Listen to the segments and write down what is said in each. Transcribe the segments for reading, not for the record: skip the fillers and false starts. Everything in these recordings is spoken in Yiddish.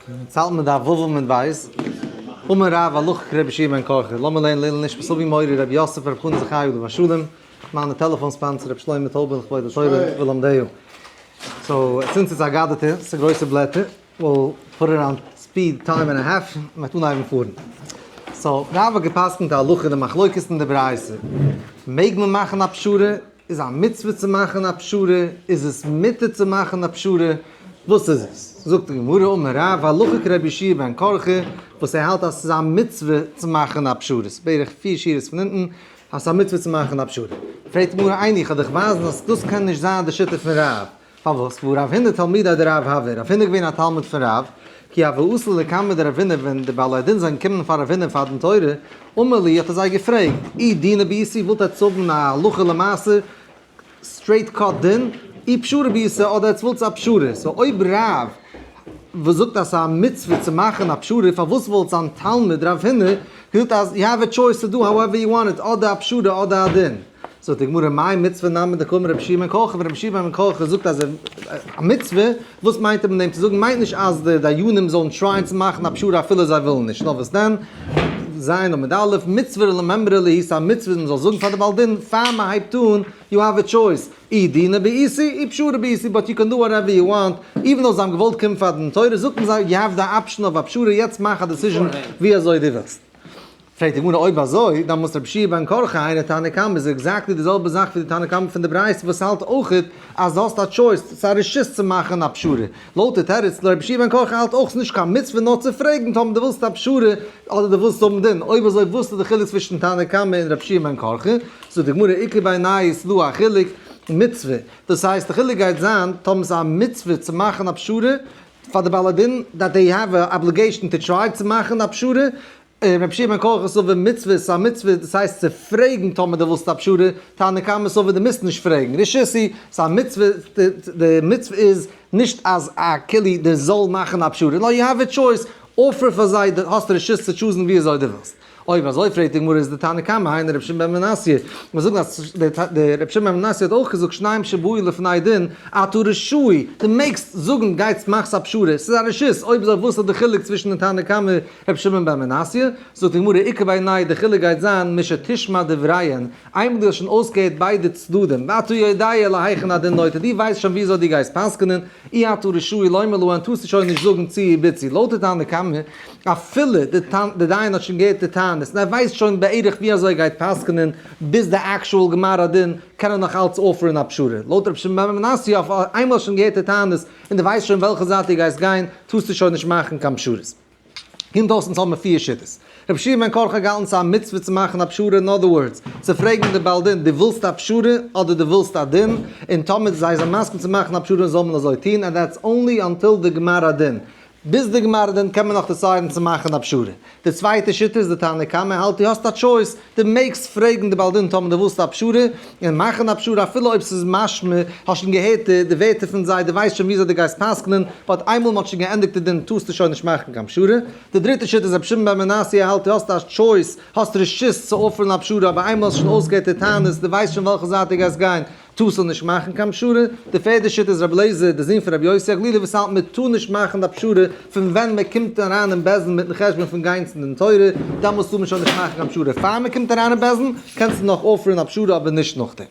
האלטן מיר דף ו' עמוד ב', אמר רב הלכה כרבי יהושע בן קרחה, לאמיר לערנען לעילוי נשמת אבי מורי רבי יוסף רבי חנן זכי' עליו השלום, מיינע טעלעפאן sponsor רבי שלמה טויבער לכבוד התורה ולומדיה. So, since it's אגדתא, ס'איז גרויסע בלעטער, we'll put it on speed time and a half, מ'וועט אנהייבן פארן. So, רב האט גע'פסק'נט א הלכה אין די מחלוקת אין די ברייתא. מעג מען מאכן א פשרה? איז א מצוה צו מאכן א פשרה? איז עס מותר צו מאכן א פשרה? וואס איז עס? זאגט די גמרא, אמר רב, הלכה כרבי יהושע בן קרחה, וואס ער האלט אז ס'איז א מצוה צו מאכן א פשרה. ס'איז בערך פיר שורות פון אונטן, אז ס'איז א מצוה צו מאכן א פשרה. פרעגט די גמרא, איני, כ'וועל דיך ווייזן אז דאס קען נישט זיין די שיטה פון רב. פארוואס? והא רב הונא תלמידיה דרב הוה, רב הונא איז געווען א תלמיד פון רב, כי הוו אתו לקמיה דרב הונא ווען די בעלי הדין זענען געקומען פאר רב הונא פאר דין תורה, אמר להו האט ער זיי געפרעגט, אי דינא בעיתו ווילט עטץ האבן א הלכה למעשה straight cut דין, אי פשרה בעיתו אדער עטץ ווילטס א פשרה, so אויב רב וואס זאגט אז ס'איז א מצוה צו מאכן א פשרה פארוואס וואלט זיין תלמיד רב הונא געזאגט אז you have a choice to do however you want it אדער א פשרה אדער א דין? זאגט די גמרא מאי מצוה נמי דקאמר רבי יהושע בן קרחה ווען רבי יהושע בן קרחה זאגט אז א מצוה, וואס מיינט ער מיט דעם צו זאגן? מיינט נישט אז די דיינים זאלן try ען צו מאכן א פשרה אפילו זיי ווילן נישט, נאר וואס דען? ז' עמוד א', מצוה למימרא להו ס'איז א מצוה מען זאל זאגן פאר די בעל דין פאר מען הייבט אן, you have a choice, אי דינא בעיתו אי פשרה בעיתו but you can do whatever you want, even though זיי האבן געוואלט קומען פאר דין תורה זאגט מען זיי you have the option of א פשרה יעצט מאך א decision ווי אזוי דו ווילסט. פרעגט די גמרא אויב אזוי דאן מוז רבי יהושע בן קרחה היינו תנא קמא איז exactly די זעלבע זאך ווי די תנא קמא פון די ברייתא וואס האלט אויכעט אז דו האסט א choice ס'איז א רשות צו מאכן א פשרה לויט די תירוץ רבי יהושע בן קרחה האלט אויך ס'איז נישט קיין מצוה נאר צו פרעגן טאמער דו ווילסט א פשרה אדער דו ווילסט האבן דין אויב אזוי וואס איז די חילוק צווישן תנא קמא און רבי יהושע בן קרחה זאגט די גמרא איכא בינייהו ס'איז דא א חילוק מצוה דאס הייסט די חילוק גייט זיין טאמער ס'איז א מצוה צו מאכן א פשרה פאר די בעלי דין that they have a obligation to try צו מאכן א פשרה, און רבי יהושע בן קרחה סבר מצוה איז א מצוה, דאס הייסט צו פרעגן טאמער דו ווילסט א פשרה, תנא קמא סבר דו מוזט נישט פרעגן, רשות היא, ס'איז א מצוה, די מצוה איז נישט אז א כלי דער זאל מאכן א פשרה, נאר you have a choice, offer פאר זיי, דו האסט רשות צו choose ן ווי אזוי דו ווילסט. אויב אזוי פרעגט די גמרא איז די תנא קמא היינו רבי שמעון בן מנסיא, מיר זאגן אז די רבי שמעון בן מנסיא האט אויך געזאגט שניים שבאו לפני דין אתה רשאי, דו מעגסט זאגן גייטס מאכטס א פשרה, ס'איז א רשות, אויב אזוי וואס איז די חילוק צווישן די תנא קמא רבי שמעון בן מנסיא, זאגט די גמרא איכא בינייהו די חילוק גייט זיין משתשמע דבריהן, איינמאל דו האסט שוין אויסגעהערט ביידע צדדים, ואתה יודע להיכן הדין נוטה, דו ווייסט שוין ווי אזוי דו גייסט פסק'נען, אי אתה רשאי לומר להן טארסטו שוין נישט זאגן צועו בצעו, לויט די תנא קמא, אפילו די דיין האט שוין געהערט די טענות און ער ווייסט שוין בערך ווי אזוי ער גייט פסק'נען ביז די actual גמר הדין, קען ער נאך אלץ offer ן א פשרה. לויט רבי שמעון בן מנסיא אויף איינמאל האסט שוין געהערט די טענות און דו ווייסט שוין וועלכע זייט דו גייסט גיין, טארסטו שוין נישט מאכן קיין פשרות. קומט אויס אונז האבן מיר פיר שיטות. רבי יהושע בן קרחה געהאלטן ס'איז א מצוה צו מאכן א פשרה, in other words, צו פרעגן די בעל דין דו ווילסט א פשרה אדער דו ווילסט א דין, און טאמער זיי זענען מסכים צו מאכן א פשרה זאל מען אזוי טון, and that's only until די גמר הדין. ביז די גמר הדין קען מען נאך decide ן צו מאכן א פשרה. די צווייטע שיטה איז די תנא קמא האלט דו האסט א choice, דו מעגסט פרעגן די בעל דין טאמער דו ווילסט א פשרה, און מאכן א פשרה אפילו אויב ס'איז משמע, האסט שוין געהערט די ווערטער פון זיי, דו ווייסט שוין וויאזוי דו גייסט פסק'נען, but איינמאל מ'האט שוין געענדיגט די דין טארסטו שוין נישט מאכן קיין פשרה. די דריטע שיטה איז רבי שמעון בן מנסיא האלט דו האסט א choice, האסט רשות צו offer ן א פשרה אבער איינמאל האסט שוין אויסגעהערט די טענות, דו ווייסט שוין וועלכע זייט דו גייסט גיין, טארסטו נישט מאכן קיין פשרה. די פערדע שיטה איז רבי אליעזר, די זון פון רבי יוסי הגלילי וואס האלט מען טאר נישט מאכן די פשרה פון ווען מען קומט אריין אין בית דין מיטן חשבון פון גיין צו דין תורה, דאמאלס טאר מען שוין נישט מאכן קיין פשרה. פאר מען קומט אריין אין בית דין קענסטו נאך offer ן א פשרה אבער נישט נאכדעם.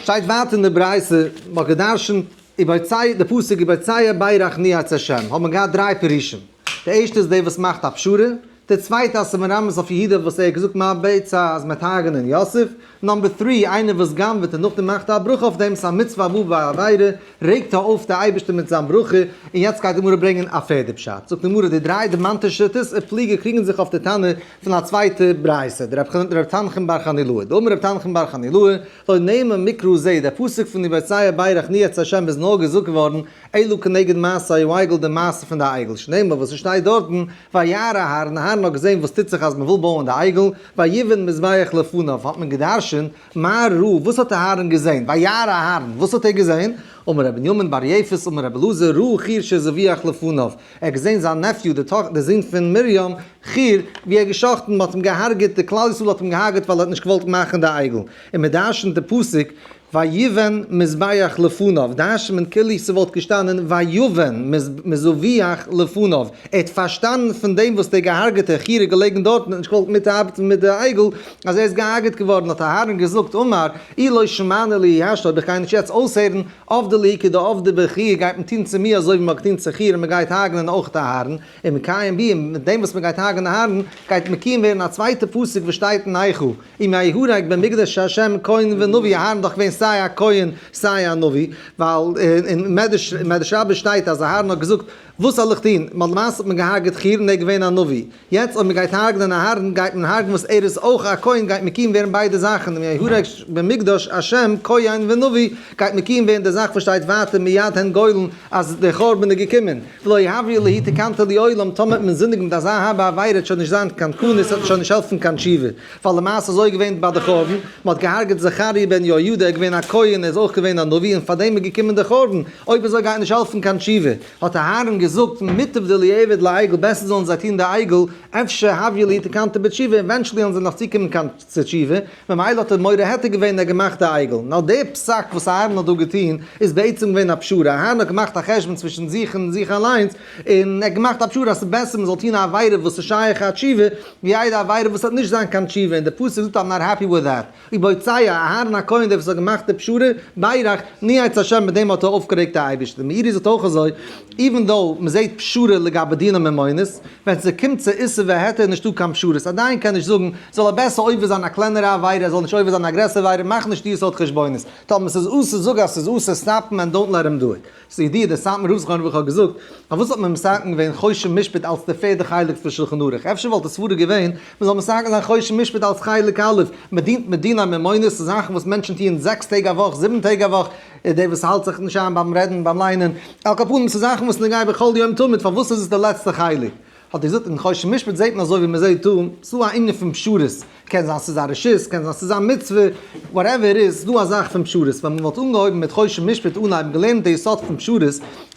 שטייט ווייטער אין די ברייתא, מען האט גע'דרש'נט ובוצע די פסוק ובוצע ברך נאץ השם, האט מען געהאט דריי פירושים, די ערשטע איז דער וואס מאכט א פשרה, די צווייטע אז ס'איז מרמז אויף יהודה וואס ער האט געזאגט מה בצע אז מ'וועט הרג'נען יוסף, number three איינער וואס גנב'עט און נאכדעם מאכט א ברכה אויף דעם, ס'איז א מצוה הבאה בעבירה, רעגט ער אויף די אייבערשטער מיט זיין ברכה, און יעצט גייט די גמרא ברענגען א פערדע פשט, זאגט די גמרא די דריי דערמאנטע שיטות ופליגי קריגן זיך אויף די תנא פון א צווייטע ברייתא, דרב תנחום בר חנילאי, דאמר רב תנחום בר חנילאי, לא נאמר מקרא זה, דער פסוק פון ובוצע ברך נאץ השם איז נאר געזאגט געווארן אלא כנגד מעשה העגל די מעשה פון די עגל, שנאמר וואס עס שטייט דארטן, וירא אהרן, אהרן האט געזען וואס טוט זיך אז מען וויל בויען די עגל, ויבן מזבח לפניו, האט מען גע'דרש'נט, מה ראה, וואס האט אהרן געזען, וירא אהרן, וואס האט ער געזען, אמר רבי בנימין בר יפת, אמר רבי אלעזר, ראה חור שזביח לפניו, ער האט געזען זיין nephew, די זון פון מרים, חור, ווי ער האט גע'שחט'ן, מען האט אים גע'הרג'עט, די כלל ישראל האט אים גע'הרג'עט ווייל ער האט נישט געוואלט מאכן די עגל, און מען דרש'נט די פסוק. ויבן מזבח לפניו, דרש'נט מען כאילו ס'וואלט געשטאנען ויבן מזביח לפניו, ער האט פארשטאנען פון דעם וואס דער געהארגעטער חור איז געלעגן דארט און האט נישט געוואלט מיטארבעטן מיט די עגל, אז ער איז געהארגעט געווארן, האט אהרן געזאגט, אמר, אי לא שמענא להו השתא, אויב איך גיי נישט יעצט אויסהערן, עבדי לי כדעבדו בחור, גייט מען טון צו מיר אזוי ווי מען האט געטון צו חור און מען גייט הרג'נען אויך אהרן, און מקיים בי, און מיט דעם וואס מען גייט הרג'נען אהרן, גייט מקיים ווערן א צווייטע פסוק וואס שטייט אין איכה, אם יהרג במקדש השם כהן ונביא, אהרן איז דאך געווען סיי א כהן סיי א נביא, ווייל אין מדרש רבה שטייט אז אהרן האט געזאגט, וואס זאל איך טון, ווייל למעשה האט מען געהארגעט חור און ער איז געווען א נביא, יעצט אויב מען גייט הרג'נען אהרן גייט מען הרג'ן וואס ער איז אויך א כהן גייט מקיים ווערן ביידע זאכן, אם יהרג במקדש השם כהן ונביא גייט מקיים ווערן די זאך וואס שטייט ווייטער מיד הן גולן אז דער חורבן איז געקומען, ולא הויא להו תקנתא לעולם, טאמער וועט מען זינדיגן מיט אזא הארבע עבירה וועט שוין נישט זיין קיין תקנות, עס וועט שוין נישט העלפן קיין תשובה, ווייל למעשה אזוי איז געווען ביי די חורבן, מען האט געהארגעט זכריה בן יהוידע, ער איז געווען א כהן, ער איז אויך געווען א נביא, און פאר דעם איז געקומען דער חורבן, אויב אזוי גייט נישט העלפן קיין תשובה, האט אהרן געזאגט, מוטב דליעבד לעגל, בעסער זאלן זיי טון די עגל, אפשר הויא להו תקנתא בתשובה, eventually וועלן זיי נאך צוקומען קיין צו תשובה, ממילא האט ער מורה היתר געווען און ער האט געמאכט די עגל. נאר די פסק וואס אהרן האט דא געטון איז בעצם געווען א פשרה, אהרן האט געמאכט א חשבון צווישן זיך און זיך אליינס, און ער האט געמאכט א פשרה אז ס'איז בעסער מ'זאל טון א עבירה וואס איז שייך א תשובה, ווי איידער א עבירה וואס וועט נישט זיין קיין תשובה, און די פסוק זאגט I'm not happy with that. ובוצע, אהרן הכהן דער וואס האט געמאכט די פשרה, בירך, ניאץ השם מיט דעם האט ער אויפגערעגט די אייבערשטער. מאירי זאגט אויך אזוי, even though מ'זעט פשרה לגבי דיני ממונות, ווען ס'קומט צו איסור והיתר איז נישטא קיין פשרות, א דיין קען נישט זאגן, זאל ער בעסער עובר זיין א קלענערע עבירה, ער זאל נישט עובר זיין א גרעסערע עבירה, מאך נישט די סארט חשבונות, טאמער ס'איז אסור זאג אז ס'איז אסור, stop אים and don't let him do it. ס'איז ידוע דער סאטמאר רב זכרונו לברכה האט געזאגט, פארוואס האט מען מתקן געווען חושן משפט אלס די פערדע חלק פון שלחן ערוך? אפשר וואלט די סברה געווען מען זאל מתקן זיין חושן משפט אלס חלק א', מען דינט מיט דיני ממונות, ס'איז זאכן וואס מענטשן טוען זעקס טעג א וואך, זיבן טעג א וואך, דער וואס האלט זיך נישט איין ביים רעדן, ביים ליינען, על כל פנים ס'איז זאכן וואס נוגע בכל יום תמיד, פארוואס איז עס די לעצטע חלק? האט ער געזאגט אין חושן משפט זעט מען אזוי ווי מען זעט דא, ס'דא א ענין פון פשרות, קען זיין ס'איז א רשות, קען זיין ס'איז א מצוה, whatever it is, ס'דא א זאך פון פשרות, ווען מ'וואלט אנגעהויבן מיט חושן משפט אנהייבן געלערנט די יסוד פון פשרות,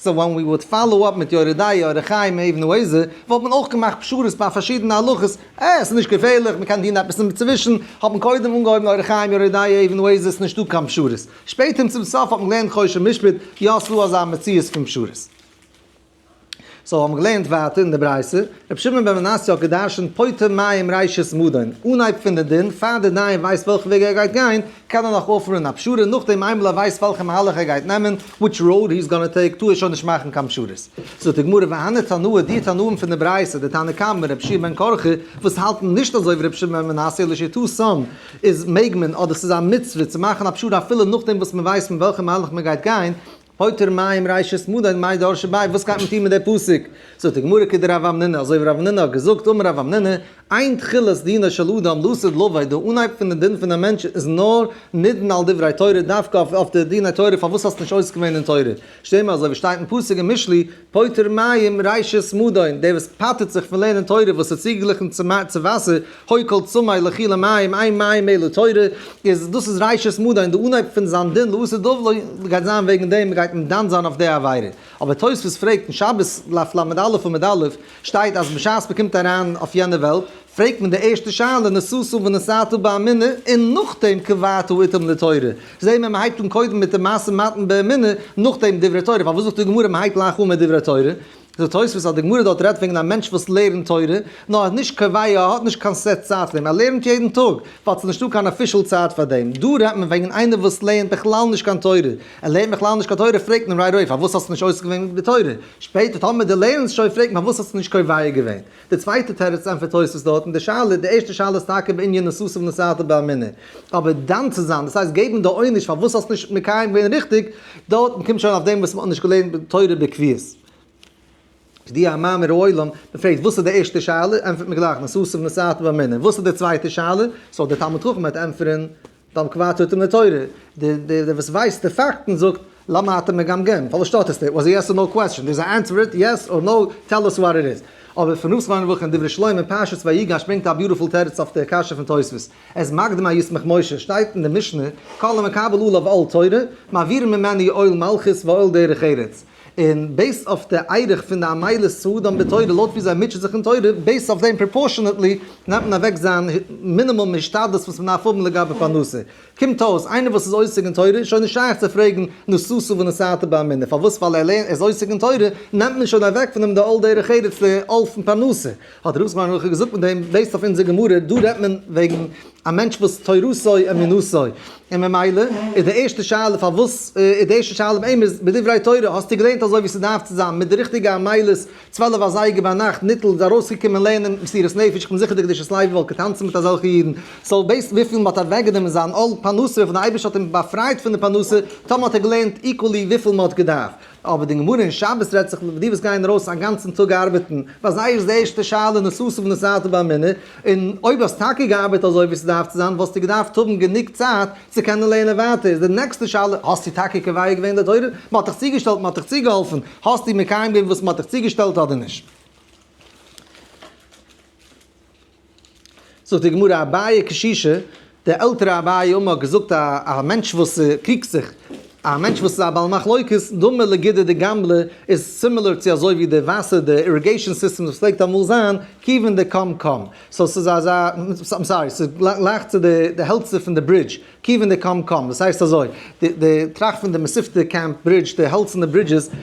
so ווען we would follow up מיט יורה דעה, אורח חיים, אבן העזר, וואלט מען אויך געמאכט פשרות ביי פארשידענע הלכות, אה, ס'איז נישט געפערליך, מ'קען טון עפעס אינצווישן, האט מען קודם אנגעהויבן אורח חיים, יורה דעה, אבן העזר, ס'איז נישטא קיין פשרות. שפעטער צום סוף האט מען געלערנט חושן משפט, יא ס'דא אזא מציאות פון פשרות. so האבן געלערנט ווייטער אין די ברייתא, רבי שמעון בן מנסיא האט גע'דרש'נט פותר מים ראשית מדון, אנהייב פון די דין, פאר די דיין ווייסט וועלכע וועג ער גייט גיין, קען ער נאך offer ן א פשרה, נאכדעם איינמאל ער ווייסט וועלכע מהלך ער גייט נעמען, which road he's gonna take, טאר ער שוין נישט מאכן קיין פשרות. זאגט די גמרא והני תנאי, די תנאים פון די ברייתא, די תנא קמא און רבי יהושע בן קרחה, וואס האלטן נישט אזוי ווי רבי שמעון בן מנסיא לשיטתם, איז מעג מען, אדער ס'איז א מצוה צו מאכן א פשרה אפילו נאכדעם וואס מען ווייסט מיט וועלכע מהלך מען גייט גיין, פותר מים ראשית מדון מאי דרשי ביה, וואס גייט מען טון מיט די פסוק? זאגט די גמרא כדרב המנונא, אזוי ווי רב המנונא האט געזאגט, אמר רב המנונא, אין תחילת דינו של אדם לעתיד לבוא, די אנהייב פון די דין פון א מענטש איז נאר נידון על דברי תורה, דווקא אויף די דיני תורה, פארוואס האסטו נישט עוסק געווען אין תורה? שנאמר אזוי ווי שטייט אין פסוק אין משלי, פותר מים ראשית מדון, דער וואס פטר'ט זיך פון לערנען תורה וואס איז צוגעגליכן צו וואסער, הוי כל צמא לכו למים, אין מים אלא תורה, איז דאס איז ראשית מדון, די אנהייב פון זיין דין לעתיד לבוא גייט זיין וועגן דעם, מ'גייט אים דן זיין אויף די עבירה. אבער תוספות פרעגט אין שבת דף ל"א עמוד א', שטייט אז בשעת מ'קומט אריין אויף יענע וועלט, פרעגט מען די ערשטע שאלה נשאת ונתת באמונה און נאכדעם קבעת עתים לתורה, זעהן מיר מ'הייבט אן קודם מיט די משא ומתן באמונה, נאכדעם דברי תורה, פארוואס זאגט די גמרא מ'הייבט גלייך אן מיט דברי תורה? זאגט תוספות אז די גמרא דארט רעדט וועגן א מענטש וואס לערנט תורה, נאר האט נישט קובע, ער האט נישט קיין set צייט פאר דעם, ער לערנט יעדן טאג, ווייל ס'איז נישטא קיין official צייט פאר דעם, דא רעדט מען וועגן איינער וואס לערנט בכלל נישט קיין תורה, ער לערנט בכלל נישט קיין תורה, פרעגט מען right away פארוואס האסטו נישט עוסק געווען מיט די תורה, שפעטער טאמער דו לערנסט שוין פרעגט מען פארוואס האסטו נישט קובע געווען. די צווייטע תירוץ ענטפערט תוספות דארט אין די שאלה, די ערשטע שאלה איז טאקע בענין נשאת ונתת באמונה, אבער דן צו זיין, דאס הייסט געבן די עונש פארוואס האסט נישט מקיים געווען ריכטיג, דארטן קומט שוין אויף דעם וואס מען האט נישט געלערנט תורה בקביעות. כידוע המאמר העולם, מען פרעגט וואס איז די ערשטע שאלה, ענטפערט מען גלייך נשאת ונתת באמונה, וואס איז די צווייטע שאלה, so דער תלמיד חכם וועט ענטפערן, דם קבעת עתים לתורה, דער וואס ווייסט די פאקטן זאגט, למה אתה מגמגם, פארוואס שטאטערסטו, was a yes or no question, there's a answer it, yes or no, tell us what it is. אבער פון ר' זכרונו לברכה אין דברי שלמה אין פרשת ויגש ברענגט א beautiful תירוץ אויף די קשיא פון תוספות, ער איז מקדים א ישמח משה, שטייט אין די משנה, כל המקבל עליו עול תורה, מעבירין ממנו עול מלכות ועול דרך ארץ. און based אויף די ערך פון די עמלות האדם בתורה, לויט ווי זיי מוטשען זיך אין תורה, based אויף דעם proportionately נעמט מען אוועק זיין מינימום השתדלות וואס מען דארף האבן לגבי פרנסה. קומט אויס, איינער וואס איז עוסק אין תורה איז שוין נישט שייך צו פרעגן נשאת ונתת באמונה, פארוואס? ווייל ער לערנט, ער איז עוסק אין תורה, נעמט מען שוין אוועק פון אים די עול דרך ארץ, די עול פון פרנסה. האט ר' זכרונו לברכה געזאגט מיט דעם based אויף אונזער גמרא, דא רעדט מען וועגן א מענטש וואס תורתו אמונתו, און ממילא איז די ערשטע שאלה פארוואס, איז די ערשטע שאלה ביי אים איז בדברי תורה, האסטו געלערנט אזוי ווי ס'דארף צו זיין, מיט די ריכטיגע עמלות, 12 אזייגער ביינאכט ניטל איז ארויסגעקומען לערנען מסירות נפש, איך בין זיכער די קדושת לוי וואלט געטאנצן מיט אזעלכע אידן, so based וויפיל מ'האט אוועקגענומען זיין עול פרנסה, וויפיל די אייבערשטער האט אים באפרייט פון די פרנסה, טאמער האט ער געלערנט equally וויפיל מ'האט געדארפט. אבער די גמרא אין שבת רעדט זיך די וואס גייען ארויס א גאנצן טאג ארבעטן, ביי זיי איז די ערשטע שאלה נשאת ונתת באמונה, און אויב האסט טאקע געארבעט אזוי ווי ס'דארף צו זיין וואלסטו געדארפט האבן גענוג צייט צו קענען לערנען ווייטער, איז די נעקסטע שאלה האסטו טאקע קובע געווען די תורה? מ'האט דיך צוגעשטעלט, מ'האט דיך צוגעהאלפן, האסטו מקיים געווען וואס מ'האט דיך צוגעשטעלט אדער נישט? זאגט די גמרא אביי קשישא, דער עלטערע אביי אמר האט געזאגט א א מענטש וואס קריגט זיך, א מענטש וואס איז א בעל מחלוקת, דומה לגידא דגמלא, איז similar צו אזוי ווי די וואסער די irrigation systems וואס פלעגט אמאל זיין, כיוון דקם קם, so ס'איז אזא, I'm sorry, ס'איז גלייך צו די די העלצער פון די ברידזש, כיוון דקם קם, דאס הייסט אזוי, די די טראכט פון די מתיבתא camp bridge, די העלצערנע bridges,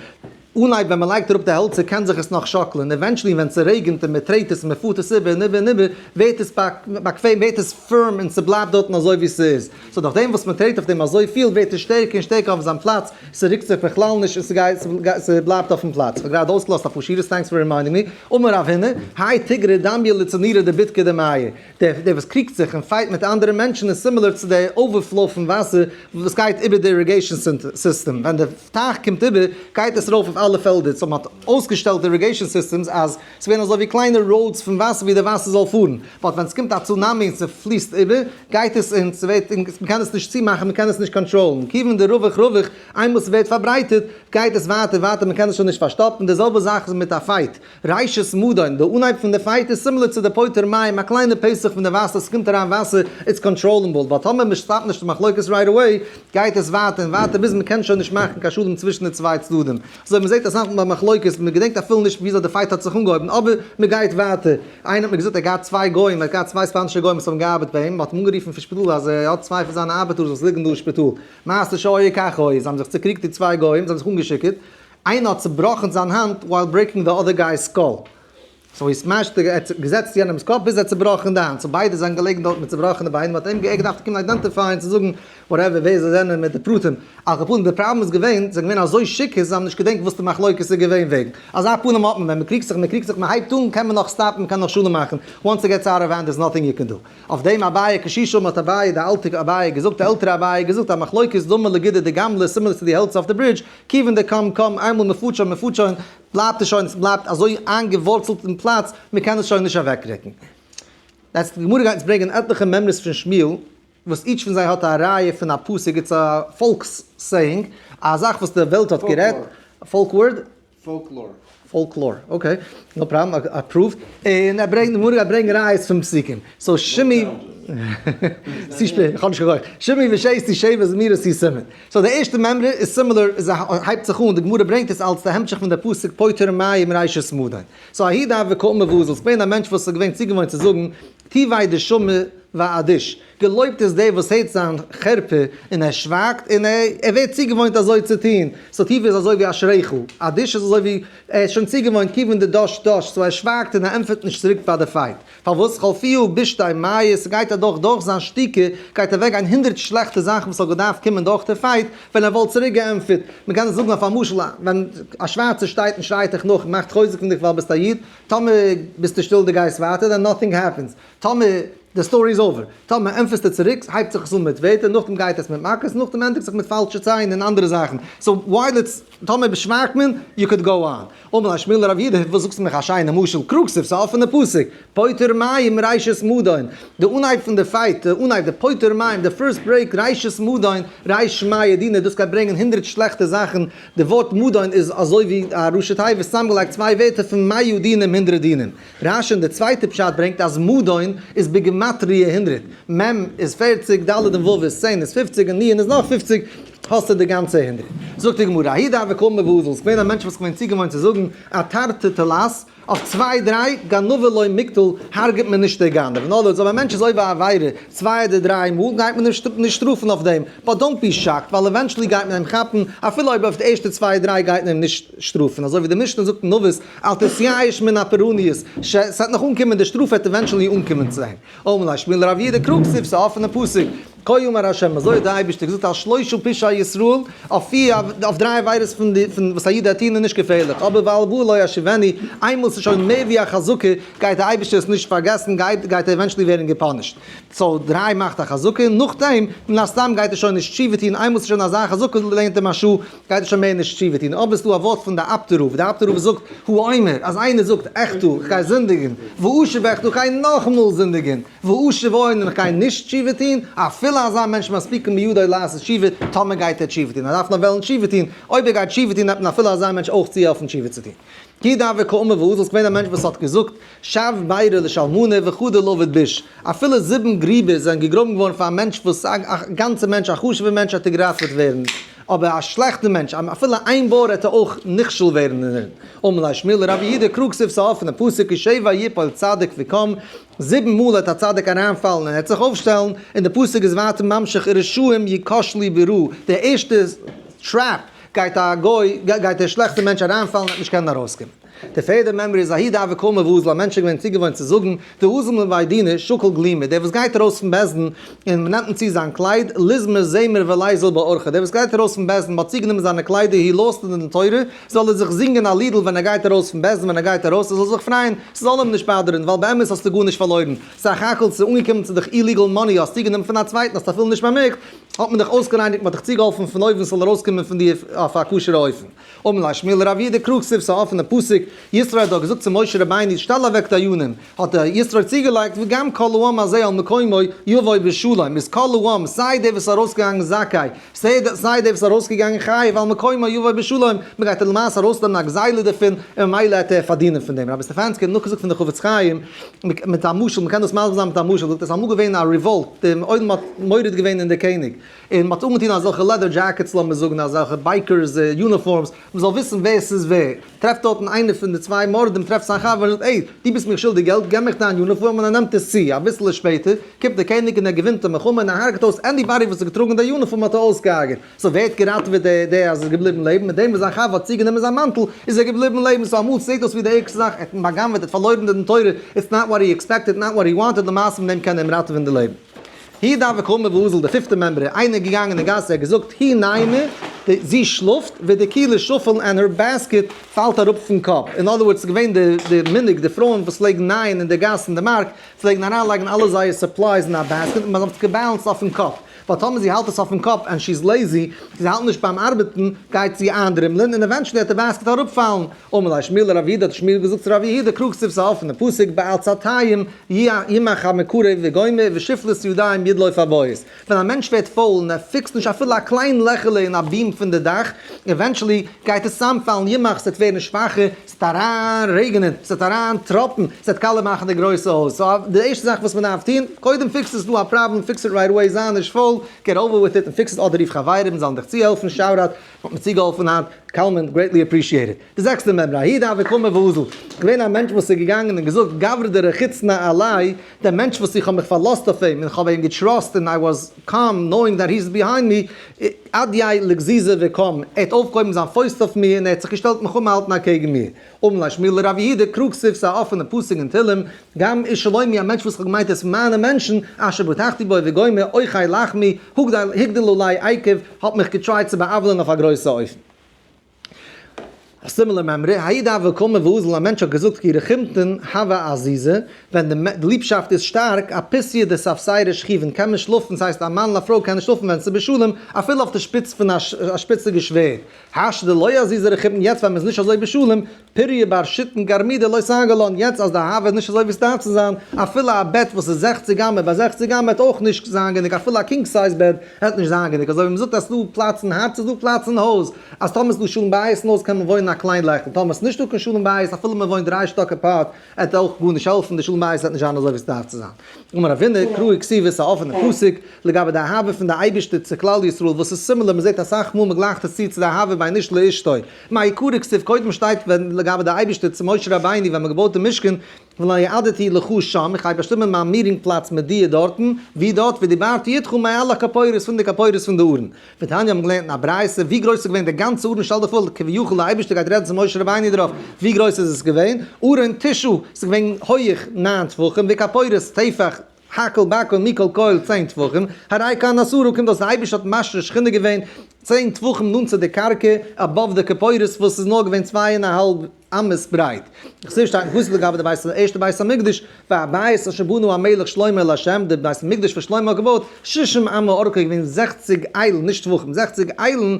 אנהייב ווען מ'לייגט אראפ די העלצער קען זיך עס נאך שאקלען, eventually ווען ס'רעגענט און מ'טרעט עס און מ'פארט עס איבער און איבער און איבער ווערט עס באקוועם ווערט עס firm און ס'בלייבט דארטן אזוי ווי ס'איז, so נאכדעם וואס מ'טרעט אויף דעם אזויפיל ווערט עס שטערקער און שטערקער אויף זיין פלאץ, ס'רוקט זיך בכלל נישט און ס'גייט ס'בלייבט אויפן פלאץ. כ'האב גראדע אויסגעלאזט אפאר שורות thanks for reminding me. אמר רב הונא, האי תיגרא דמיא לצנורא דבוטקא דמיא. דער וואס קריגט זיך און fight מיט אנדערע מענטשן איז similar צו די overflow פון וואסער וואס גייט איבער די irrigation system, ווען די טייך קומט איבער גייט עס ארויף אויף אלע פעלדער, so מען האט אויסגעשטעלט די irrigation systems אז ס'ווערן אזוי ווי קליינע roads פון וואסער ווי די וואסער זאל פארן, but ווען ס'קומט א צונאמי און ס'פליסט איבער גייט עס און ס'ווערט און מ'קען עס נישט צומאכן מ'קען עס נישט קאנטראלן, כיוון דרווח רווח איינמאל ס'ווערט פארברייטערט גייט עס ווייטער ווייטער מ'קען עס שוין נישט פארשטאפן, די זעלבע זאך איז מיט א fight. ראשית מדון, די אנהייב פון די fight איז similar צו די פוטר מים, א קליינע פתח פון די וואסער, ס'קומט אריין וואסער, it's controllable, ווייל טאמער מען stop ט נישט די מחלוקת right away, גייט עס ווייטער און ווייטער ביז מען קען שוין נישט מאכן קיין שלום צווישן די צוויי צדדים. אזוי מען זעט אסאך מאל ביי מחלוקת, מען געדענקט אפילו נישט וויאזוי די fight האט זיך אנגעהויבן, אבער מען גייט ווייטער. איינער האט מיר געזאגט ער האט געהאט צוויי גוים, ער האט געהאט צוויי ספאנישע גוים וואס האבן געארבעט ביי אים, מען האט אים אנגערופן פון שפיטאל אז ער האט צוויי פון זיינע ארבעטארס וואס ליגן דא אין שפיטאל. מעשה שהיה כך היה, זיי האבן זיך צוקריגט די צוויי גוים, זיי האבן זיך אנגעשיכורט, איינער האט צובראכן זיין האנט while breaking the other guy's skull. so he smashed the, ער האט געזעצט יענעמ'ס קאפ ביז ער האט צובראכן די האנט. so ביידע זענען געלעגן דארט מיט צובראכענע ביינער. מ'האט אים געדארפט קומען identify ען צו זאגן whatever ווער זיי זענען מיט די פרטים. על כל פנים די פראבלעם איז געווען, זיי זענען געווען אזוי שיכור זיי האבן נישט געדענקט וואס די מחלוקת איז געווען וועגן. אזא פנים האט מען ווען מ'קריגט זיך, מ'קריגט זיך, מ'הייבט אן קען מען נאך stop ן, מ'קען נאך שלום מאכן. once it gets out of hand there's nothing you can do. אויף דעם אביי קשישא האט אביי די אלטע אביי געזאגט די עלטערע אביי געזאגט א מחלוקת דומה לגידא דגמלא similar צו די העלצער אויף די ברידזש, כיוון דקם קם, איינמאל מען פארט שוין מען פארט שוין, בלייבט עס שוין, עס בלייבט אזוי איינגעווארצלט אין פלאץ, מען קען עס שוין נישט אוועקרוקן. יעצט די גמרא גייט אונז ברענגען עטליכע מימרות פון שמואל, וואס each פון זיי האט א ראיה פון א פסוק, it's א פאלקס saying, א זאך וואס די וועלט האט גערעדט, folk word? Folklore. Folklore, okay, no problem, approved. און ער ברענגט, די גמרא גייט ברענגען ראיות פון פסוקים. so שמעי, צו שפעט, איך האב נישט קיין כח. שמעי ושתי שבע זמירות היא סימן. so די ערשטע מימרא איז similar, איז א, הייבט זיך אן, די גמרא ברענגט עס אלס די המשך פון די פסוק פוטר מים ראשית מדון. so ההוא דהוה קא מבזל, ס'געווען א מענטש וואס איז געווען צוגעוואוינט צו זאגן, טוביה דשמע ואדיש, געלויבט איז דער וואס הערט זיין חרפה און ער שווייגט און ער ווערט צוגעוואוינט אזוי צו טון, so טוביה איז אזוי ווי אשריך, אדיש איז אזוי ווי ער איז שוין צוגעוואוינט כיוון דדש דש, so ער שווייגט און ער ענטפערט נישט צוריק ביי די fight. פארוואס חלפוהו בישתי מיא, ס'גייט אדורך דורך זיין שתיקה גייט אוועקגיין הונדרעט שלעכטע זאכן וואס האט געדארפט קומען דורך די fight ווען ער וואלט צוריק געענטפערט. מ'קען עס זאגן אויף א משל, ווען א שווארצער שטייט און שרייט דיך נאך און מאכט חוזק פון דיך ווייל ביסט א איד, טאמער ביסטו שטיל דו גייסט ווייטער then nothing happens, טאמער די story איז over, טאמער ענטפערסטו צוריק הייבט זיך עס אן מיט ווערטער נאכדעם גייט עס מיט מכות נאכדעם ענדיגט זיך מיט פאלשע ציין און אנדערע זאכן, so while it's טאמער שווייגט מען you could go on. אמר ליה שמואל לרב יהודה וואס זאגסטו מיך א שיינע משל קרא כתיב ס'איז א אפענע פסוק פוטר מים ראשית מדון די אנהייב פון די fight די אנהייב די פוטר מים די first break ראשית מדון ריש מאה דינא דאס גייט ברענגען הונדרעט שלעכטע זאכן די ווארט מדון איז אזוי ווי א ראשי תיבות צוזאמגעלייגט צוויי ווערטער פון מאה דינים הונדרעט דינים. רש"י אין די צווייטע פשט ברענגט אז מדון איז בגימטריא הונדרעט, מ' איז פערציג, ד' און ו' איז צען איז פופציג און נ' איז נאך פופציג. האסטו די גאנצע 100. זאגט די גמרא, ההוא דהוה קאמר ואזיל, ס'איז געווען א מענטש וואס איז געווען צוגעוואוינט צו זאגן אתרתי תלת, אויף צוויי דריי, גנבא לא מיקטל, הרג'ט מען נישט דער גנב. אין other words, אויב א מענטש איז עובר א עבירה צוויי אדער דריי מאל, גייט מען אים נישט שטראפן אויף דעם. But don't be shocked, ווייל eventually גייט מען אים כאפן, אפילו אויב אויף די ערשטע צוויי דריי גייט מען אים נישט שטראפן. אזוי ווי די משנה זאגט אין אבות, אל תתייאש מן הפורעניות, ס'וועט נאך אנקומען, די שטראף וועט eventually אנקומען צו אים. אמר ליה שמואל לרב יהודה קרא כתיב, ס'איז א אפענע פסוק, כה אמר ה', אזוי האט דער אייבערשטער געזאגט על שלשה פשעי ישראל, אויף פיר, אויף דריי עבירות פון די, פון וואס א איד האט טון איז נישט געפערליך, אבער ועל ארבעה לא אשיבנו, איינמאל ס'איז שוין מער ווי א חזקה, גייט דער אייבערשטער עס נישט פארגעסן, גייט, גייט ער eventually ווערן געפאנישט. So דריי מאכט א חזקה, און נאכדעם, מן הסתם גייט ער שוין נישט תשובה טון, איינמאל ס'איז שוין אזא חזקה לערנט אים א שעה, גייט ער שוין מער נישט תשובה טון, אבער ס'דא א ווארט פון די אפטער רב, די אפטער רב זאגט, הוא אומר, אז איינער זאגט, אחטא, איך גיי זינדיגן, ואשוב אחטא, איך גיי נאכאמאל זינדיגן, ואשוב עוד, און איך גיי נישט תשובה טון, אפילו אזא מענטש מספיקין בידו לעשות תשובה, טאמער גייט ער תשובה טון, ער דארף נאר וועלן תשובה טון, אויב ער גייט תשובה טון, נעמט מען אפילו אזא מענטש אויך צוהעלפן תשובה צו טון. כי דהוה קאמר ואזיל, ס'געווען א מענטש וואס האט געזאגט, שב בירא לשלמנא וחדא לעביד ביש, אפילו זיבן גריבער זענען געגראבן געווארן פאר א מענטש וואס א גאנצע מענטש א חשוב'ער מענטש וועט ער געראטעוועט ווערן, אבער א שלעכטע מענטש אפילו איין בור וועט ער אויך נכשל ווערן דערין. אמר ליה שמואל לרב יהודה קרא כתיב ס'איז א אפענע פסוק כי שבע יפול צדיק וקם, זיבן מאל וועט א צדיק אריינפאלן און ער וועט זיך אויפשטעלן, און די פסוק איז ווייטער ממשיך ורשעים יכשלו ברעה, די ערשטע trap גייט א גוי, גייט דער שלעכטער מענטש אריינפאלן און וועט נישט קענען ארויסקומען. די פערדע מימרא איז ההוא דהוה קאמר ואזיל, א מענטש איז געווען צוגעוואוינט צו זאגן, דאזיל מבי דינא שקיל גלימא, דער וואס גייט ארויס פון בית דין און מען נעמט אים צו זיין קלייד, ליזמר זמר וליזיל באורחא, דער וואס גייט ארויס פון בית דין, מען האט צוגענומען זיינע קליידער he lost אין דין תורה, זאל ער זיך זינגען א לידל ווען ער גייט ארויס פון בית דין, ווען ער גייט ארויס ער זאל זיך פרייען, ס'זאל אים נישט באדערן, ווייל באמת האסטו גארנישט פארלוירן, סך הכל ס'איז אנגעקומען צו דיך illegal money, האסט צוגענומען פון א צווייטן, האסט אפילו נישט באמערקט, האט מען דיך אויסגערייניגט, מען האט דיך צוגעהאלפן פון אויבן ס'זאל ארויסקומען פון דיר אויף א כשר'ע אופן. אמר ליה שמואל לרב יהודה קרא כתיב ס'איז א אפענע פסוק, יתרו האט דאך געזאגט צו משה רבינו שטעל אוועק דיינים, האט דער יתרו צוגעלייגט וגם כל העם הזה על מקומו יבוא בשלום, איז כל העם סיי דער וואס איז ארויסגעגאנגען זכאי, סיי דער וואס איז ארויסגעגאנגען חייב על מקומו יבוא בשלום, מען גייט למעשה ארויסנעמען א גזילה דערפון און ממילא העט ער פארדינען פון דעם. רבי סטעפאנסקי האט נאכגעזאגט פון די חפץ חיים מיט א משל, מען קען דאס מסביר זיין מיט א משל, זאגט ער ס'איז אמאל געווען א revolt, דער עולם האט מורד געווען אין דער קעניג, און מ'האט אנגעטון אזעלכע leather jackets לאמיר זאגן אזעלכע bikers uniforms, מ'זאל וויסן ווער ס'איז ווער. טרעפט דארטן איינער פון די צוויי מורדים טרעפט זיין חבר און זאגט עי, דו ביסט מיך שולדיג געלט, געב מיך דיין יוניפארם און ער נעמט עס צו. אביסעלע שפעטער קומט דער קעניג און ער געווינט די מלחמה און ער הרג'ט אויס anybody וואס האט געטראגן די יוניפארם האט ער אויסגעהרג'עט. So ווער האט געראטעוועט דער דער אז ער איז געבליבן לעבן? מיט דעם וואס זיין חבר האט צוגענומען זיין מאנטל איז ער געבליבן לעבן. So אמאל זעט אויס ווי די ערגסטע זאך, ער האט אים בא'גנב'עט, ער האט פארלוירן די דין תורה, it's not what he expected, not what he wanted, למעשה מיט דעם קען ער אים ראטעווען די לעבן. ההוא דהוה קאמר ואזיל די פיפטע מימרא, איינער איז געגאנגען אין גאס ער האט געזאגט היא נימא, זי שלאפט, ודיקולי שפיל and her basket פאלט אראפ פון קאפ, אין other words ס'איז געווען די די מנהג די פרויען וואס פלעגן נייען אין די גאס אין די מארק פלעגן אריינלייגן אלע זייער supplies אין א basket און מען האט עס געבעלענסט אויפן קאפ, ווייל טאמער זי האלט עס אויפן קאפ and she is lazy, זי האלט נישט ביים ארבעטן, גייט זי איינדרימלען און eventually וועט די basket אראפפאלן. אמר ליה שמואל לרב יהודה, האט שמואל געזאגט צו רב יהודה, קרא כתיב ס'איז א אפענע פסוק, בעצלתיים ימך המקרב וגומר ושפלות ידיים ידלוף הבית. ווען א מענטש ווערט פויל און ער פיקסט נישט אפילו א קליין לעכעלע אין א beam פון די דאך, eventually גייט עס צוזאמפאלן, ימך, ס'וועט ווערן שוואכער, ס'וועט אריין רעגענען, ס'וועט אריין טראפן, ס'וועט קאלע מאכן די גרויסע הויז. So די ערשטע זאך וואס מ'דארף טון, קודם fix עס, דא א פראבלעם, fix it right away, זיי נישט פויל, get over with it און fix עס, אדער רוף חברים זאלן דיך צוהעלפן, shout out, האט מיר צוגעהאלפן היינט, קלמן, greatly appreciated. די זעקסטע מימרא, ההוא דהוה קאמר ואזיל, געווען א מענטש וואס איז געגאנגען און געזאגט גברא דרחיצנא עלי, דער מענטש וואס איך האב מיך פארלאזט אויף אים און איך האב אים געטראסט און I was calm knowing that he is behind me, אדייה לגזיזיה וקם, ער האט אויפגעהויבן זיין פויסט אויף מיר און ער האט זיך געשטעלט מלחמה האלטן אקעגן מיר. אמר ליה שמואל לרב יהודה קרא כתיב ס'איז א אפענע פסוק אין תהלים, גם איש שלומי א מענטש וואס איך האב געמיינט ער איז פון מיינע מענטשן, אשר בטחתי בו וגומר, אוכל לחמי, הגדיל עלי עקב, האט מיך געטרייט צו בא'עוול'ען אויף א גרויסע אופן. א similar מימרא, ההוא דהוה קאמר ואזיל א מענטש האט געזאגט כי רחימתין הוה עזיזא, ווען די ליבשאפט איז שטארק, אפסיא דספסירא שכיבן, קען מען שלאפן, ס'הייסט א מאן און א פרוי קענען שלאפן ווען ס'איז בשלום, אפילו אויף די שפיץ פון א שפיציגע שווערד. השתא דלא עזיזא רחימתין יעצט ווען מ'איז נישט אזוי בשלום. פוריא בר שיתין גרמידי לא סגי לן, יעצט אז די אהבה איז נישט אזוי ווי עס דארף צו זיין, אפילו א בעט וואס איז 60 אמה ביי 60 אמה וועט אויך נישט זיין גענוג, אפילו א king size בעט וועט נישט זיין גענוג, אזוי ווי מען זאגט אז ס'דא פלאץ אין הארץ איז דא פלאץ אין הויז, אז טאמער ס'דא שלום בית אין הויז קען מען וואוינען א קליין לעכל, טאמער ס'נישט דא קיין שלום בית אפילו מען וואוינט דריי שטאק apart עט אויך גארנישט העלפן, די שלום בית וועט נישט זיין אזוי ווי ס'דארף צו זיין. אמר רב הונא, קראי כתיבי, ס'איז א אפענע פסוק, לגבי די אהבה פון די אייבערשטער צו כלל ישראל וואס איז similar, מ'זעט אסאך מאל מ'גלייכט עס צו צו די אהבה בין איש לאשתו. מעיקרא כתיב קודם שטייט ווען לגבי די אייבערשטער צו משה רבינו ווען מ'האט געבויט די משכן, ונועדתי לך שם, איך גיי באשטימען מיין meeting פלאץ מיט דיר דארטן, ווי דארט ודיברתי אתך מעל הכפורת פון די כפורת פון די ארון. ותניא האבן געלערנט אין א ברייתא, ווי גרויס איז געווען די גאנצע ארון שטעל דיך פאר כביכול די אייבערשטער גייט רעדן צו משה רבינו דערויף, ווי גרויס איז עס געווען? ארון תשעה, ס'איז געווען הויעך ניין טפחים, וכפורת טפח, הכל בכל מכל כל 10 טפחים, הרי כאן עשרה, קומט אויס די אייבערשטער האט משרה שכינה געווען 10 טפחים נאנט צו די קרקע, above די כפורת וואס איז נאר געווען צוויי און א האלב אמות ברייט. איך זעה שטייט אין פסוק לגבי די בית ערשטע בית המקדש, והבית אשר בנה המלך שלמה לה', די בית המקדש וואס שלמה האט געבויט, ששים אמה ארכו איז געווען 60 איילן, נישט טפחים, 60 איילן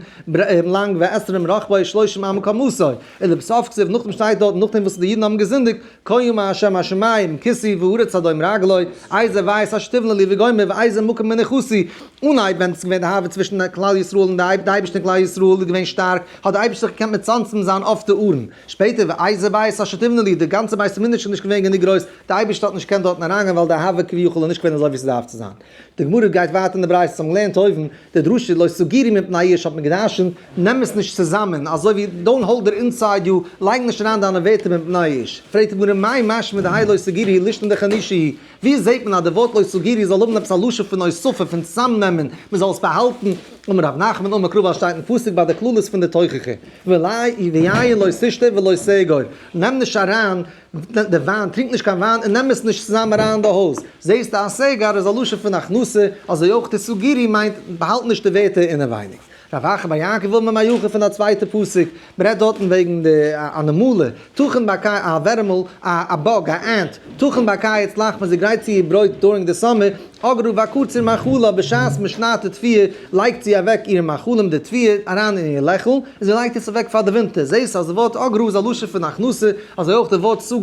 לאנג ועשרים רחבו שלושים אמה קומתו, ולבסוף כתיב, נאכדעם שטייט דארט, נאכדעם וואס די אידן האבן געזינדיגט, כה אמר ה' השמים כסאי והארץ הדום רגלי, איזה בית אשר תבנה לי וגומר ואיזה מקום מנוחתי, אנהייב ווען עס איז געווען די אהבה צווישן כלל ישראל און די אייבערשטער און כלל ישראל איז געווען שטארק, האט די אייבערשטער זיך געקענט מצמצם זיין אויף די ארון. שפעטער ואיזה בית אשר תבנה לי, די גאנצע בית המקדש איז נישט געווען גענוג גרויס, די אייבערשטער האט נישט געקענט דארטן אריינגיין ווייל די אהבה כביכול איז נישט געווען אזוי ווי ס'דארף צו זיין. די גמרא גייט ווייטער אין די ברייתא, האבן געלערנט אויבן, די דרשה לא תגורו מפני איש האט מען געדרשנט, נעם עס נישט צוזאמען, אזוי ווי don't hold it inside you, לייג נישט אריין דיינע ווערטער מפני איש. פרעגט די גמרא מאי משמע דהאי לא תגורו לישנא דחנישא היא, ווי זעט מען אז די ווארט לא תגורו זאל האבן עפעס א לשון פון הוספה, פון צוזאמנעמען, מען זאל עס באהאלטן? אמר רב נחמן אמר קרא ווייל שטייט אין פסוק ביי די קללות פון די תוכחה, ויין לא תשתה ולא תאגור, נעם נישט אריין די וויין, טרינק נישט קיין וויין און נעם עס נישט צוזאם אריין אין די הויז. זעסטו אז סגר איז א לשון פון הכנסה, אזוי אויך תגורו מיינט באהאלט נישט די ווערטער אינעווייניג. רב אחא בר יעקב אמר מהכא פון א צווייטע פסוק, מ'רעדט דארטן וועגן די א נמלה, תכין בקיץ, א ווערעמל, א bug, א ant, תכין בקיץ לחמה, זי גרייט צו איר ברויט during די summer, אגרה בקציר מאכלה, בשעת מ'שניידט די תבואה, לייגט זי אוועק איר מאכלים די תבואה אריין אין איר לעכל, און זי לייגט עס אוועק פאר די ווינטער, זעהסט אז די ווארט אגרה איז א לשון פון הכנסה, אזוי אויך די ווארט תגורו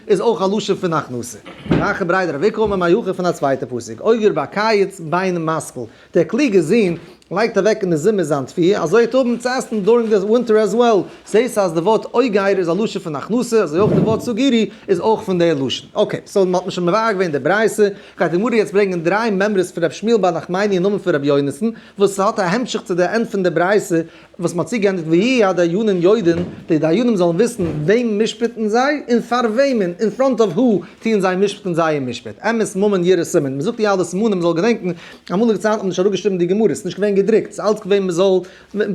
איז אויך א לשון פון הכנסה. רב אחא בריה דרב איקא אמר מהכא פון א צווייטע פסוק, אוגר בקיץ בן משכיל, דער קלוגער זון לייגט אוועק אין די זומער זיין תבואה, אזוי האט האבן צו עסן during the winter as well. זעהסט אז די ווארט אוגר איז א לשון פון הכנסה, אזוי אויך די ווארט תגורו איז אויך פון די לשון. okay, so מ'האט שוין מבאר געווען די ברייתא, גייט די גמרא יעצט ברענגען דריי מימרות פון רבי שמואל בר נחמני אין נאמען פון רבי יונתן, וואס האט א המשך צו די end פון די ברייתא, וואס מ'האט צוגעענדיגט ויהיו הדיינים יודעים, די דיינים זאלן וויסן וועם משפט'ן זיי, און פאר וועמען, in front of who, טוען זיי משפט'ן זייער משפט. אמת ממון יראה סימן. מ'זאגט די אלע סימנים מ'זאל געדענקן, אמאליגע צייטן האט מען נישט אראפגעשריבן די גמרות, ס'איז נישט געווען געדרוקט, ס'איז אלץ געווען מ'זאל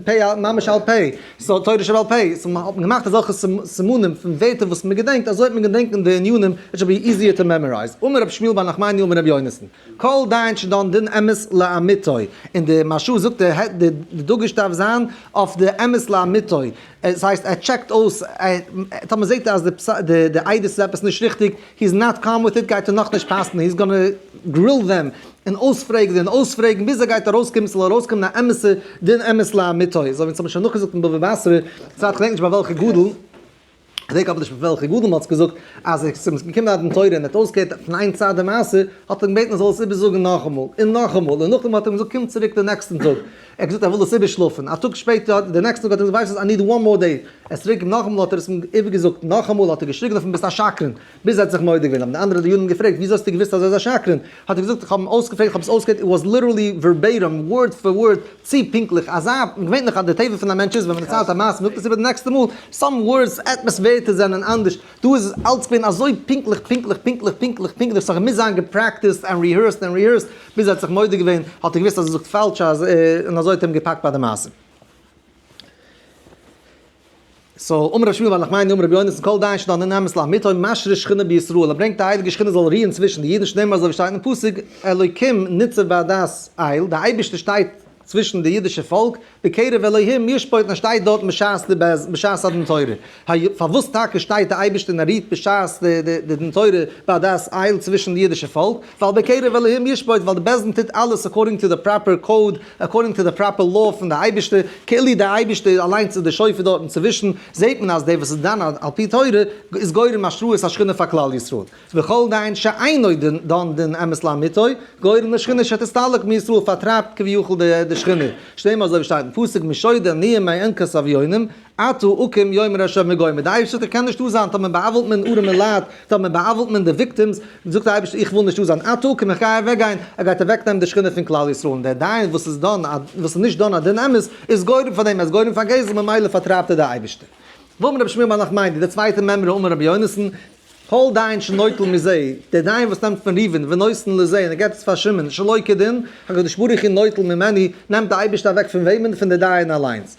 פה ממש על פה, ס'איז תורה שבעל פה, so מ'האט געמאכט אזעלכע סימנים פון ווערטער וואס מ'געדענקט, אזוי האט מען געדענקען די ענינים, it should be easier to memorize. אמר רבי שמואל בר נחמני אמר רבי יונתן. כל דיין שדן דין אמת לאמיתו, און די מהרש"א זאגט די דגוש דארף זיין אויף די אמת לאמיתו, עס הייסט ער טשעקט אויס, טאמער זעט ער אז די עדות איז עפעס נישט ריכטיג, he is not calm with it, גייט ער נאכנישט פסק'נען, he is gonna grill them, און אויספרעגן און אויספרעגן ביז ער גייט ארויסקומען, ס'זאל ארויסקומען א אמת'ע דין אמת לאמיתו, אזוי ווי אונז האבן שוין נאכגעזאגט אין בבא בתרא, צייט כ'דענק נישט ביי וועלכע גדול. כ'דענק אבער נישט מיט וועלכע גדול מ'האט עס געזאגט, אז עס איז געקומען א דין תורה און ער האט אויסגעהערט פון איין צד די מעשה, האט ער אים געבעטן ער זאל עס איבערזאגן נאכאמאל, און נאכאמאל, און נאכדעם האט ער אים געזאגט קום צוריק די נעקסטן טאג, ער האט געזאגט ער וויל עס איבערשלאפן, א טאג שפעטער, די נעקסטן טאג האט ער געזאגט ווייסט וואס I need one more day, ער איז צוריק נאכאמאל האט ער עס אים איבערגעזאגט נאכאמאל, האט ער געשריגן אויף אים ביסט א שקרן, ביז ער האט זיך מודה געווען, האבן די אנדערע דיינים געפרעגט וויאזוי האסטו געוואוסט אז ער איז א שקרן, האט ער געזאגט איך האב אים אויסגעפרעגט, איך האב עס אויסגעהערט, it was literally verbatim, word for word, צו פונקטליך, אזא, געווענליך אז די טבע פון א מענטש איז ווען מען דערציילט א מעשה מען זאגט עס איבער די נעקסטע מאל, some words, עטוואס ווערטער זענען אנדערש, דא איז עס אלץ געווען אזוי פונקטליך פונקטליך פונקטליך פונקטליך פונקטליך, ס'האט געמוזט זיין געפרעקטיסט and rehearsed and rehearsed, ביז ער האט זיך מודה געווען, האט ער געוואוסט אז ער זאגט פאלש אז און אזוי האט ער אים געפאקט ביי די מעשה. so, אמר רבי שמואל בר נחמני אמר רבי יונתן כל דיין שדן דין אמת לאמיתו משרה שכינה בישראל, ער ברענגט די הייליגע שכינה זאל רוען צווישן די אידן שנאמר אזוי ווי שטייט אין פסוק אלוקים ניצב בעדת אל, די אייבערשטער שטייט. צווישן די אידישע פאלק, בקרב אלהים ישפוט און ער שטייט דארטן בשעת די בשעת א דין תורה. פארוואס טאקע שטייט די אייבערשטער און ער רוהט בשעת די דין תורה בעדת אל צווישן די אידישע פאלק? ווייל בקרב אלהים ישפוט, ווייל די בית דין טוט אלעס according to the proper code, according to the proper law פון די אייבערשטער, כאילו די אייבערשטער אליינס איז די שופט דארטן צווישן, זעט מען אז דער וואס איז דן על פי תורה איז גורם השראת השכינה פאר כלל ישראל. וכל דיין שאינו דן דין אמת לאמיתו, גורם לשכינה שתסתלק מישראל פארטרייבט כביכול די שכינה, שנאמר אזוי ווי שטייט אין פסוק משוד עניים מענקת אביונים, אתה אקים יאמר ה' וגומר, די אייבערשטער קען נישט דא זיין טאמער בא'עוול'ט מען ארעמע לייט, טאמער בא'עוול'ט מען די victims, זאגט די אייבערשטער איך וויל נישט דא זיין, אתה אקים איך גיי אוועק גיין, ער גייט אוועק נעמען די שכינה פון כלל ישראל, און דער דיין וואס איז דן וואס איז נישט דן א דין אמת איז גורם פאר דעם, ער איז גורם פאר גזל ממילא פארטרייבט ער די אייבערשטער. ואמר רבי שמואל בר נחמני, די צווייטע מימרא אמר רבי יונתן, כל דיין שנוטל מזה, דער דיין וואס נעמט פון ראובן ונותן לזה און ער געבט עס פאר שמעון שלא כדין, הקדוש ברוך הוא נוטל ממנו, נעמט דער אייבערשטער אוועק פון וועמען? פון דער דיין אליינס.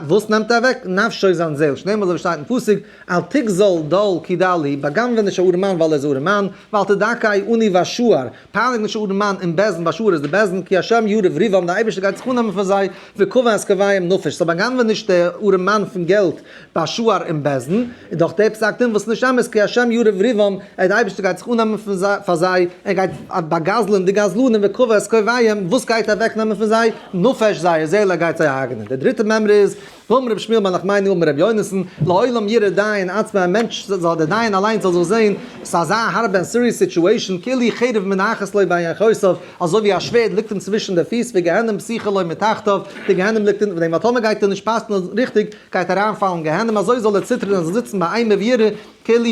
וואס נעמט ער אוועק? נפשו זיין זעהל, שנאמר אזוי ווי שטייט אין פסוק, אל תגזול דל כי דל הוא, באגנב'ע נישט א ארעמאן ווייל ער איז ארעמאן, ואל תדכא עני בשער, פייניג נישט א ארעמאן אין בית דין, בשער איז די בית דין, כי השם יריב ריבם, דער אייבערשטער גייט זיך אננעמען פאר זיי, וקבע את קביהם נפש, סאו באגנב'ע נישט דער ארעמאן פון געלט בשער אין בית דין, איז דאך דער פסק דין וואס נישט אמת, כי השם יריב ריבם, ער דער אייבערשטער גייט זיך אננעמען פאר זיי, ער גייט באגזל'ען די גזלנים וקבע את קביהם, וואס גייט ער אוועקנעמען פון זיי? נפש זייער זעהל ער גייט זיי הרג'נען. דער דריטע מימרא איז, ואמר רבי שמואל בר נחמני אמר רבי יונתן, לעולם יראה דיין עצמו א מענטש זאל דער דיין אליינס זאל זיך זעהן, ס'איז אזא הארבע און serious situation, כאילו חרב מונחת לו בין ירכותיו, אזוי ווי א שווערד ליגט אים צווישן די פיס, וגיהנום פתוחה לו מתחתיו, די גיהנום ליגט אונטער דעם, ווייל טאמער גייט ער נישט פסק'נען ריכטיג, גייט ער אריינפאלן אין גיהנום, אזוי זאל ער ציטערן און זאל זיצן באימה ויראה, כאילו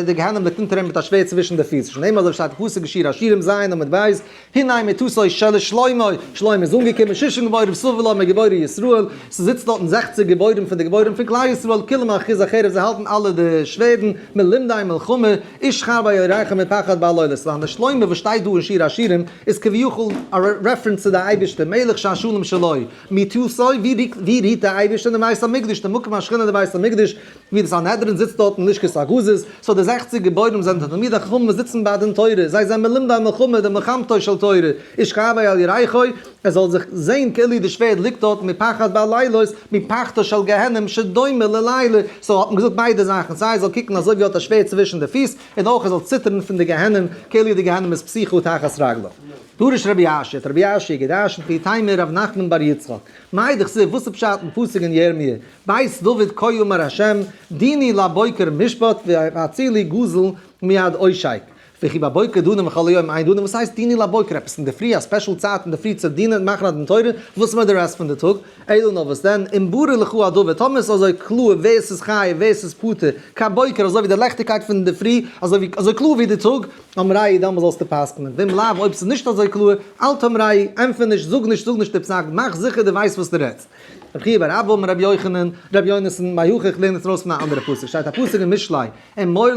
די גיהנום ליגט אונטער אים מיט א שווערד צווישן די פיס, שנאמר אזוי ווי שטייט אין פסוק אין שיר השירים ז' עמוד ב', הנה מטתו של שלמה, שלמה איז אנגעקומען, ששים גיבורים סביב לו מגיבורי ישראל, ס'זיצט דארטן 60 גיבורים פון די גיבורים פון כלל ישראל, כולם אחוזי חרב, זיי האלטן אלע די שווערדן, מלומדי מלחמה, איש חרבו על ירכו מפחד בלילות. סא די שלמה וואס שטייט דא אין שיר השירים איז כביכול א reference צו די אייבערשטער, מלך שהשלום שלו, מטתו, ווי רוהט די אייבערשטער? אין די בית המקדש, די מקום השכינה אין די בית המקדש, ווי די סנהדרין זיצט דארט אין לשכת הגזית, so די 60 גיבורים זענען די תלמידי חכמים וואס זיצן ביי דין תורה, זיי זענען מלומדי מלחמה, די מלחמתו של תורה, איש חרבו על ירכו, ער זאל זיך זען כאילו די שווערד ליגט דארט מפחד בלילות, מפחדו של גיהנום שדומה ללילה, so האט מען געזאגט ביידע זאכן, סיי ער זאל קוקן אזוי ווי ער האט א שווערד צווישן די פיס, און אויך ער זאל ציטערן פון די גיהנום כאילו די גיהנום איז פתוחה תחת רגליו. דרש רבי אשי, האט רבי אשי געדרשנט ואיתימא רב נחמן בר יצחק, מאי דכתיב, וואס איז פשט אין פסוק אין ירמי', בית דוד כה אמר ה', דיני לבוקר משפט והצילי גזל מיד עושק. וכי בבוקר דנים וכל היום אין דנים, וואס הייסט דיני לבוקר? עפעס אינדערפרי, א special צייט אינדערפרי צו דינען און מאכן א דין תורה? וואס איז מיט די rest פון די טאג? אלא נאר וואס דען, אם ברור לך הדבר, טאמער איז אזוי קלאר ווער ס'איז חייב ווער ס'איז פטור, כבוקר אזוי ווי די לעכטיגקייט פון אינדערפרי, אזוי אזוי קלאר ווי די טאג, אמרי דאמאלס זאלסטו פסק'נען, ואם לאו אויב ס'איז נישט אזוי קלאר, אל תאמרי, ענטפער נישט, זאג נישט, זאג נישט די פסק, מאך זיכער דו ווייסט וואס דו רעדסט. רבי חייא בר אבא אמר רבי יוחנן, רבי יונתן, מהיכא איך לערן עס ארויס פון א אנדערע פסוק, שטייט א פסוק אין משלי, אמור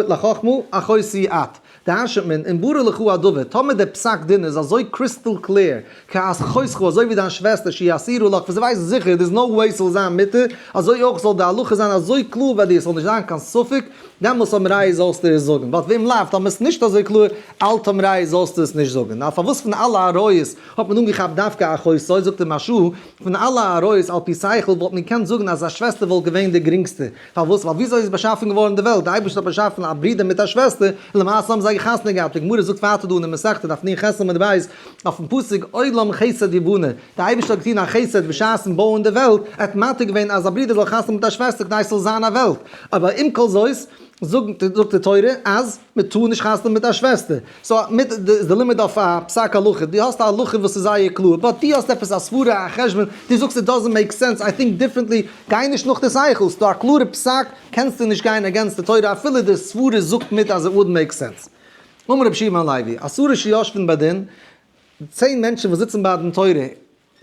לחכמה אחותי את, דרש'נט מען, אם ברור לך הדבר, טאמער דער פסק דין איז אזוי crystal clear, כאחותך אזוי ווי דיין שוועסטער שהיא אסורה לך וואס זי ווייסט זיכער there's no way ס'זאל זיין מותר, אזוי אויך זאל די הלכה זיין אזוי קלאר ביי דיר ס'זאל נישט זיין קיין ספק, דעמאלס אמרי זאלסטו עס זאגן, but ואם לאו, טאמער ס'איז נישט אזוי קלאר, אל תאמרי זאלסטו עס נישט זאגן. נאר פארוואס פון אלע עריות האט מען אנגעכאפט דווקא אחותו, זאגט דער מהרש"א, פון אלע עריות על פי שכל וואלט מען געקענט זאגן אז א שוועסטער וואלט געווען די גרינגסטע, פארוואס? ווייל וויאזוי איז באשאפן געווארן די וועלט? די אייבערשטער האט באשאפן א ברודער מיט א שוועסטער, און למעשה האבן זיי חתונה געהאט, די גמרא זאגט ווייטער דא אין די מסכתא דף נ"ח עמוד ב', אויפן פסוק עולם חסד יבנה, די אייבערשטער האט געטון א חסד בשעת'ן בויען די וועלט, ער האט מתיר געווען אז א ברודער זאל חתונה מיט א שוועסטער כדי ס'זאל זיין א וועלט, אבער עם כל זאת זאגט די תורה אז מען טאר נישט חתונה מיט א שוועסטער, so מיט איז די לימוד אויף א פסק הלכה, דו האסט א הלכה וואס איז זייער קלאר, but דו האסט עפעס א סברה א חשבון, דו זאגסט it doesn't make sense, I think differently, גיי נישט נאך די שכל, ס'דא א קלארע פסק, קענסטו נישט גיין against די תורה אפילו די סברה זאגט מיט אז it would make sense. אמר רבי יהושע בן לוי, עשרה שיושבין בדין, 10 מענטשן וואס זיצן ביי דין תורה,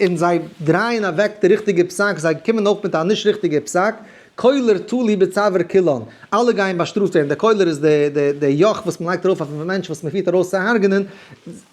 און זיי דרייען אוועק די ריכטיגע פסק, זיי קומען אויף מיט א נישט ריכטיגע פסק, קולר תלוי בצוואר כולן, אלע גייען באשטראפט ווערן, די קולר איז די יאך וואס מען לייגט ארויף אויפן מענטש וואס מען פירט ארויס צו הרג'נען,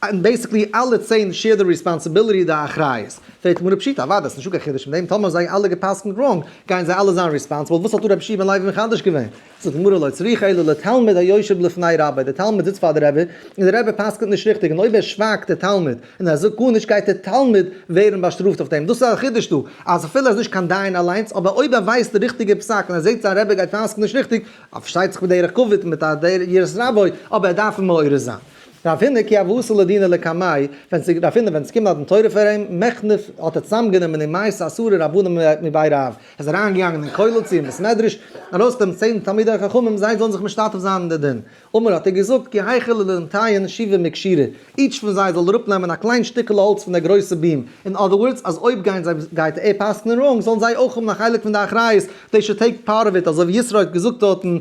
און basically אלע 10 share די responsibility די אחריות. פרעגט די גמרא פשיטא, אוודאי ס'נישטא קיין חידוש אין דעם, טאמער האבן זיי אלע גע'פסק'נט wrong, גייען זיי אלע זיין responsible, וואס האט דא רבי יהושע בן לוי מחדש געווען? זאגט די גמרא לא צריכא אלא לתלמיד היושב לפני רבו, דער תלמיד זיצט פאר די רבי, און דער רבי פסק'נט נישט ריכטיג, און אויב ער שווייגט דער תלמיד, און ער זאגט גארנישט גייט דער תלמיד ווערן באשטראפט אויף דעם, דאס איז א חידוש דא, אז אפילו ער איז נישט קיין דיין אליינס, אבער אויב ער ווייסט די ריכטיגע פסק און ער זעט זיין רבי גייט פסק'ן נישט ריכטיג, פארשטייט זיך בדרך כבוד און מיט א יראת רבו, אבער ער דארף אים מעורר זיין. רב הונא כי הוה אתי לדינא לקמיה, ווען ס'איז רב הונא ווען ס'קומט א דין תורה פאר אים, מכנף האט ער צוזאמגענומען ומייתי עשרה רבנן מבי רב, ער איז אריינגעגאנגען אין כולל צו אין בית מדרש, ארויסגענומען 10 תלמידי חכמים זיי זאלן זיך משתתף זיין אין די דין. אמר האט ער געזאגט כי היכי דלימטיין שיבא מכשירא, each פון זיי זאל אראפנעמען א קליין שטיקעלע האלץ פון דער גרויסע beam, in other words אז אויב גייען זיי גייט ער פסק'נען wrong זאלן זיי אויך האבן א חלק פון די אחריות, they should take part of it, אזוי ווי יתרו האט געזאגט דארטן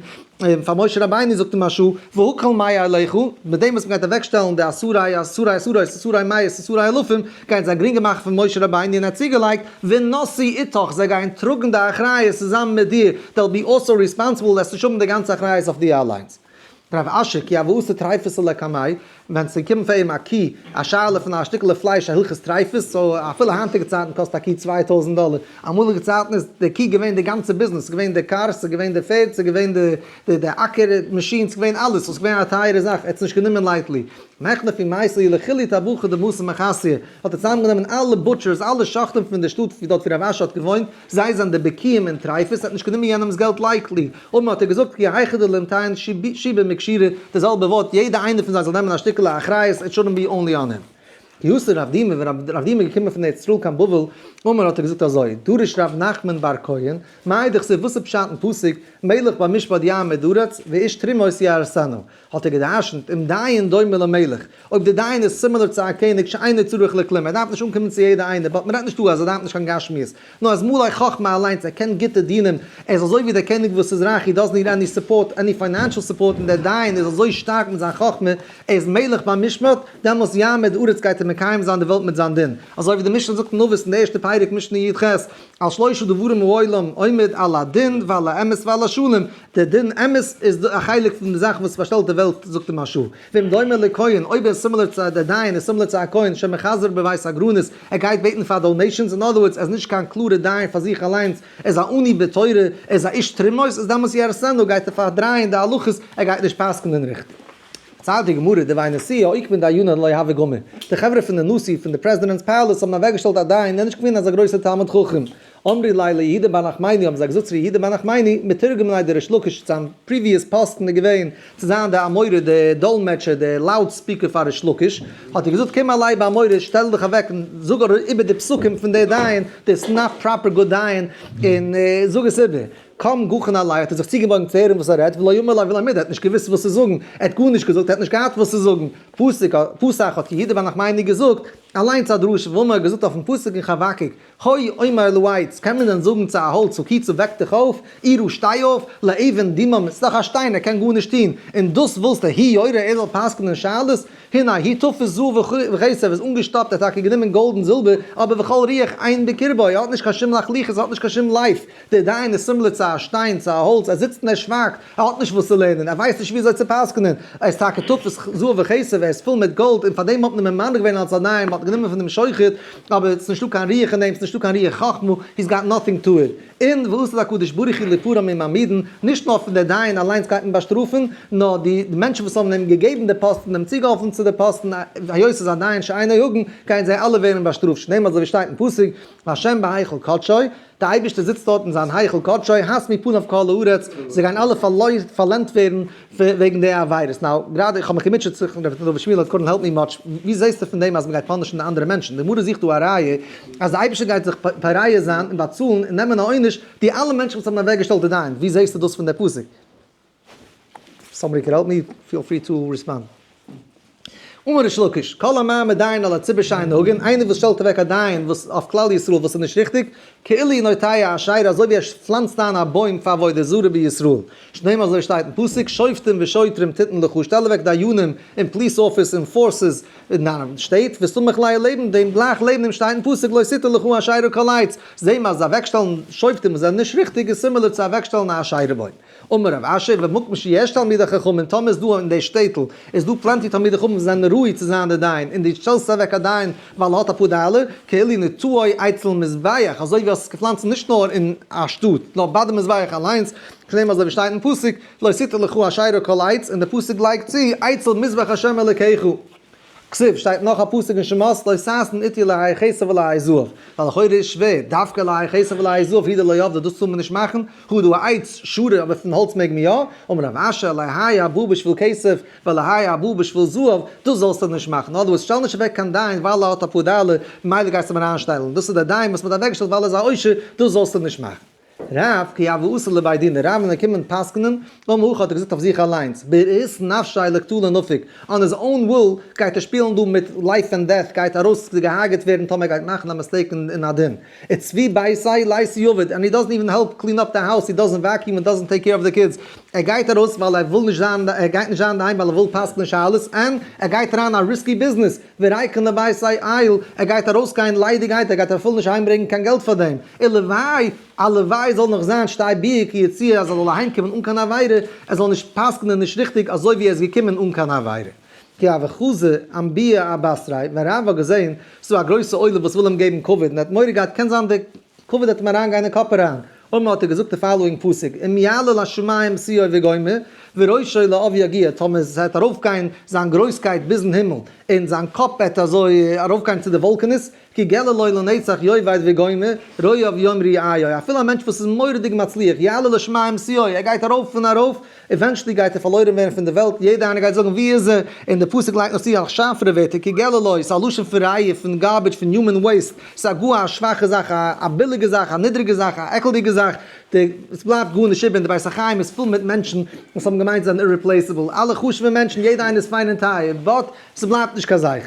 פאר משה רבינו זאגט אים מהרש"א והקל מעליך, מיט דעם וואס מ'גייט אוועקשטעלן די עשרה עשרה עשרות עשרה מאות עשרה אלפים, גייען זיי גרינגער מאכן פון משה רבינו און ער האט צוגעלייגט ונשאו איתך, זיי גייען טראגן די אחריות צוזאמען מיט דיר, they'll be also responsible, וועסט נישט האבן די גאנצע אחריות אויף דיר אליינס. רב אשי, כי הוה אתי טריפתא לקמיה, ווען ס'איז געקומען פאר אים א קי, א שאלה פון א שטיקעלע פלייש א הלכות טריפות, so אפילו היינטיגע צייטן קאסט א קי 2000 דאלער, אמאליגע צייטן איז די קי געווען די גאנצע ביזנעס, ס'איז געווען די קאר, ס'איז געווען די פערד, ס'איז געווען די אקער מאשין, ס'איז געווען אלעס, ס'איז געווען א טייערע זאך, ער האט עס נישט גענומען lightly. מכנף ומייתי לכולהו טבחי דמתא מחסיא, האט ער צוזאמגענומען אלע butchers, אלע שוחטים פון די שטאט ווי דארט ווי רב אשי האט געוואוינט, זיי זענען די בקיאים אין טריפות, ער האט נישט גענומען יענעמס געלט lightly. אמר האט ער געזאגט כי היכי דלימטיין שיבא מכשירא, די זעלבע ווארט, יעדע איינער פון זיי זאל נעמען א שטיקעלע אחריות, it shouldn't be only on him. כי אתא רב דימי, ווען רב דימי איז געקומען פון ארץ ישראל קיין בבל, אמר האט ער געזאגט אזוי, דרש רב נחמן בר כהן, מאי דכתיב וואס איז פשט אין פסוק, מלך במשפט יעמיד ארץ, ואיש תרומות יהרסנה. האט ער גע'דרש'נט, אם דיין דומה למלך, אויב די דיין איז similar צו א קעניג שאינו צריך לכלום, ער דארף נישט אנקומען צו יעדע איינער, but מ'רעדט נישט דא אז ער דארף נישט קיין גשמיות, נאר אז מלא חכמה אליינס, ער קען גוטע דינים, ער איז אזוי ווי דער קעניג וואס איז רייך, he doesn't need any support, any financial support, און דער דיין איז אזוי שטארק מיט זיין חכמה, ער איז מלך במשפט, דעמאלס יעמיד ארץ גייט ער מקיים זיין די וועלט מיט זיין דין. אזוי ווי די משנה זאגט אין אבות אין די ערשטע פרק משנה י"ח, על שלשה דברים העולם עומד על הדין ועל האמת ועל השלום, דער דין אמת איז א חלק פון די זאך וואס פארשטעלט די וועלט זאגט די מהרש"א, ואם דומה לכהן, אויב ער איז similar צו דער דיין איז similar צו א כהן שמחזר בבית הגרנות, ער גייט בעטן פאר donations, in other words ער איז נישט קיין קלארע דיין פאר זיך אליינס, ער איז א עני בתורה, ער איז א איש תרומות, איז דעמאלס יהרסנה גייט ער פארדרייען די הלכות, ער גייט נישט פסק'נען ריכטיג. פארציילט די גמרא, דבי נשיאה אוקמוה דיינא דלא הוה גמיר, די חברה פון די נשיא פון די פרעזידענט'ס palace האבן אוועקגעשטעלט א דיין, ער איז נישט געווען אזא גרויסער תלמיד חכם, אמרי ליה ליהודה בר נחמני האבן זיי געזאגט צו ר' יהודה בר נחמני, מתורגמן ליה דריש לקיש, זיין previous פאסטן איז געווען צו זיין די אמורא, די דאלמעטשער, די loudspeaker פאר ריש לקיש, האט ער געזאגט קום עלי באמורא, שטעל דיך אוועק און זאג איבער די פסוקים פון די דיין, this not proper good דיין, און זאג עס איבער. קם גחין עליה האט ער זיך צוגעבויגן צו הערן וואס ער רעדט, ולא אמר ליה ולא מידי, ער האט נישט געוואוסט וואס צו זאגן, ער האט גארנישט געזאגט, ער האט נישט געהאט וואס צו זאגן. פסוק, פתח האט יהודה בר נחמני געזאגט, אליינס א דרשה, ואמר האט געזאגט אויפן פסוק אין חבקוק, הוי אומר לעץ, קען מען דען זאגן צו א האלץ הקיצו וועק דיך אויף, עירה שטיי אויף, לאבן דומם, ס'איז דאך א שטיין ער קען גארנישט טון, און דאס ווילסטו הוא יורה ער זאל פסק'נען שאלות, הנה הוא תפוש זהב וכסף איז אנגעשטאפט ער האט טאקע גענומען גאלד און זילבער, אבער וכל רוח אין בקרבו, ער האט נישט קיין שום לחלוחית ער האט נישט קיין שום life, דער דיין איז similar צו א שטיין, צו א האלץ, ער זיצט און ער שווייגט, ער האט נישט וואס צו לערנען, ער ווייסט נישט וויאזוי צו פסק'נען, ער איז טאקע תפוש זהב וכסף, ער איז פול מיט גאלד, און פארדעם האט מען אים ממנה געווען אלס א דיין, מען האט גענומען פון דעם שוחד, אבער ס'איז נישטא קיין רוח אין דעם, ס'איז נישטא קיין רוח חכמה, he's got nothing to it. און ועתיד הקדוש ברוך הוא ליפרע ממעמידין, נישט נאר פון דער דיין אליינס גייט מען באשטראפן, נאר די מענטשן וואס האבן אים געגעבן די פאסטן, אים צוגעהאלפן צו די פאסטן, היות ס'איז א דיין שאינו הגון, גייען זיי אלע ווערן באשטראפט, שנאמר אזוי ווי שטייט אין פסוק, והשם בהיכל קדשו, דער אייבערשטער זיצט דארט אין זיין היכל קדשו, הס מפניו כל הארץ, זיי גייען אלע פארלענדט ווערן וועגן די עבירות. Now, גראדע איך האב מיך געמוטשעט זיך, ר' דוד שמואל האט couldn't help me much, ווי זעסטו פון דעם אז מען גייט punish ן די אנדערע מענטשן? די גמרא זוכט דא א ראיה אז דער אייבערשטער גייט זיך פורע זיין און באצאלן און נעמען א עונש די אלע מענטשן וואס האבן אוועקגעשטעלט די דיין, ווי זעסטו דאס פון דער פסוק? Somebody could help me, feel free to respond. אמר ריש לקיש, כל המעמיד דיין על הציבור שאינו הגון, איינער וואס שטעלט אוועק א דיין וואס אויף כלל ישראל וואס איז נישט ריכטיג, כאילו נוטע אשרה אזוי ווי ער פלאנצט איין א בוים פאר עבודה זרה בישראל. שנאמר אזוי שטייט אין פסוק, שופטים ושוטרים תתן לך, שטעל אוועק דיינים און police officers און forces אין דיין שטעט, וסמוך ליה לעבן דעם, גלייך לעבן דעם שטייט אין פסוק, לא תטע לך אשרה כל עץ, זעהן מיר אז אוועקשטעלן שופטים וואס זענען נישט ריכטיג איז similar צו אוועקשטעלן א אשרה בוים. אמר רב אשי, במקום שיש תלמידי חכמים, טאמער איז דא אין די שטעטל איז דא plenty תלמידי חכמים וואס זענען ראוי צו זיין די דיין, און דו שטעלסט אוועק א דיין ווייל ער האט אפאר דאלער, כאילו נטעו אצל מזבח, אזוי ווי האסט עס געפלאנצט נישט נאר אין א שטאט, נאר ביי די מזבח אליינס, כנראה אזוי ווי שטייט אין פסוק, לא תטע לך אשרה כל עץ, און די פסוק לייגט צו, אצל מזבח ה' אלקיך. כתיב, שטייט נאך א פסוק אין שמות, לא תעשון אתי אלהי כסף ואלהי זהב, ווייל לכאורה איז שווער, דווקא אלהי כסף ואלהי זהב הוא דלא עבדי, דאס טאר מען נישט מאכן, הא דא עץ שרי אבער פון האלץ מעג מען יא, אמר רב אשי אלהי הבא בשביל כסף ואלהי הבא בשביל זהב, דאס זאלסטו נישט מאכן, אדער וואס שטעל נישט אוועק קיין דיין ווייל ער האט אפאר דאלער, ממילא גייסטו אים אריינשטעלן, דאס איז דער דיין וואס מען האט אוועקגעשטעלט ווייל ער איז א עושר, דאס זאלסטו נישט מאכן. רב, כי הוה אתי לבי דינא, רב ווען ער קומען פסק'נען, אמר הכי האט ער געזאגט אויף זיך אליינס, בראות נפשיה לקטלא נפיק, on his own will גייט ער שפילן דא מיט life and death, גייט ארויס געהארגעט ווערן טאמער ער גייט מאכן א mistake אין א דין. וצבי ביתיה לית עביד, and he doesn't even help clean up the house, he doesn't vacuum and doesn't take care of the kids, ער גייט ארויס ווייל ער וויל נישט זיין, ער גייט נישט זיין אינדערהיים ווייל ער וויל פסק'נען שאלות, און ער גייט אריין א risky ביזנעס, וריקן לביתיה עייל, ער גייט ארויסגיין ליידיגהייט, ער גייט אפילו נישט אהיימברענגען קיין געלט פאר דעם, ולוואי, הלוואי זאל נאך זיין שתהא ביאה כיציאה אז ער זאל אהיימקומען אן קיין עבירה, ער זאל נישט פסק'נען נישט ריכטיג אזוי ווי ער איז געקומען אן קיין עבירה. כי הוה חזי אמבויי אבתריה, ווען רב האט געזען ס'דא א גרויסע עולם וואס וויל אים געבן כבוד און ער האט מורא געהאט קען זיין די כבוד וועט אים אריינגיין אין קאפ אריין, אמר האט ער געזאגט די following פסוק, אם יעלה לשמים שיאו וגומר, וראשו לעב יגיע, טאמער עס וועט ארויפגיין זיין גרויסקייט ביזן הימל, און זיין קאפ וועט אזוי ארויפגיין צו די וואלקענעס, כי געלע לו לנצח יאבד וגומר, רואיו יאמרו איו, אפילו א מענטש וואס איז מורא'דיג מצליח, יעלה לשמים שיאו, ער גייט ארויף און ארויף, eventually גייט ער פארלוירן ווערן פון די וועלט, יעדער איינער גייט זאגן ווי איז ער, און די פסוק לייגט נאך צו א שארפערע ווערטער, כי געלע לו, ס'איז א לשון פון ראיה, פון garbage, פון human waste, ס'איז א גאר א שוואכע זאך, א ביליגע זאך, א נידריגע זאך, א עקלדיגע זאך, די, עס בלייבט גארנישט איבער, און די בית החיים איז פול מיט מענטשן וואס האבן געמיינט זיי זענען irreplaceable, אלע חשוב'ע מענטשן, יעדער איינער איז פיין און טייער, but ס'בלייבט נישט קיין זכר.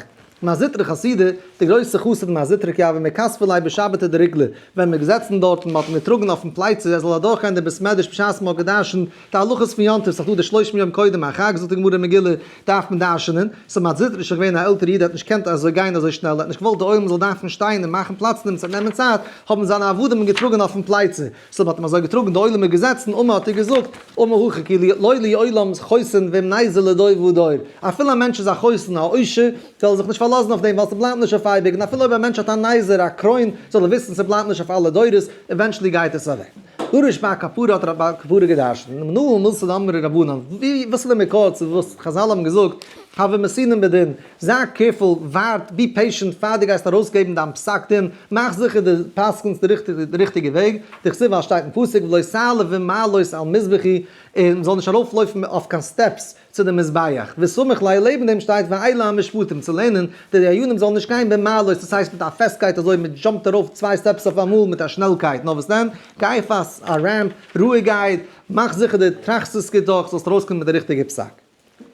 מר זוטרא חסידא, די גרויסע חסיד מר זוטרא כי הוו מכתפי ליה בשבתא דריגלא, ווען מ'איז געזעצן דארט און מ'האט אים געטראגן אויפן פלייצע ער זאל אדורכגיין די בית מדרש בשעת מ'האט געדרשנט די הלכות פון יום טוב, ס'איז דאך דא די שלושים יום קודם החג זאגט די גמרא אין מגילה דארף מען דרשנ'ען, so מר זוטרא איז שוין געווען א עלטערע איד ער האט נישט געקענט אזוי גיין אזוי שנעל ער האט נישט געוואלט די עולם זאל דארפן שטיין און מאכן פלאץ און אים ס'וועט נעמען צייט, האבן זיינע עבדים אים געטראגן אויפן פלייצע. so מ'האט אים אזוי געטראגן, די עולם איז געזעצן, אמר האט ער געזאגט, אמר הכי כי לא לעולם חוסן ואם נזר לדור ודור, אפילו א מענטש איז א חוסן, א עושר, זאל ער זיך נישט פארלאזן אויף דעם ווייל ס'בלייבט נישט אויף אייביג, און אפילו אויב א מענטש האט א נזר, א קרוין, זאל ער וויסן ס'בלייבט נישט אויף אלע דורות, eventually גייט עס אוועק. דרש בר קפרא האט רב בר קפרא געדרשנט, מנא מילתא דאמרי רבנן, ווי וואס איז די מקור צו וואס חזל האבן געזאגט, הוו מתונים בדין, זיי careful, ווארט, be patient פאר דו גייסט ארויסגעבן דיין פסק דין, מאך זיכער דו פסק'נסט די ריכטיגע וועג, דכתיב ווייל שטייט אין פסוק ולא תעלה במעלות על מזבחי, און מ'זאל נישט ארויפלויפן אויף קיין steps צו די מזבח, וסמיך ליה לעבן דעם שטייט ואלה המשפטים צו לערנען די דיינים זאלן נישט גיין במעלות דאס הייסט מיט א פעסטקייט אזוי מען jump ט ארויף צוויי steps אויף אמאל מיט א שנעלקייט נאר וואס דען גיי פאר א ramp רואיגעהייט מאך זיכער דו טראכסט עס גוט דורך זאלסט ארויסקומען מיט די ריכטיגע פסק.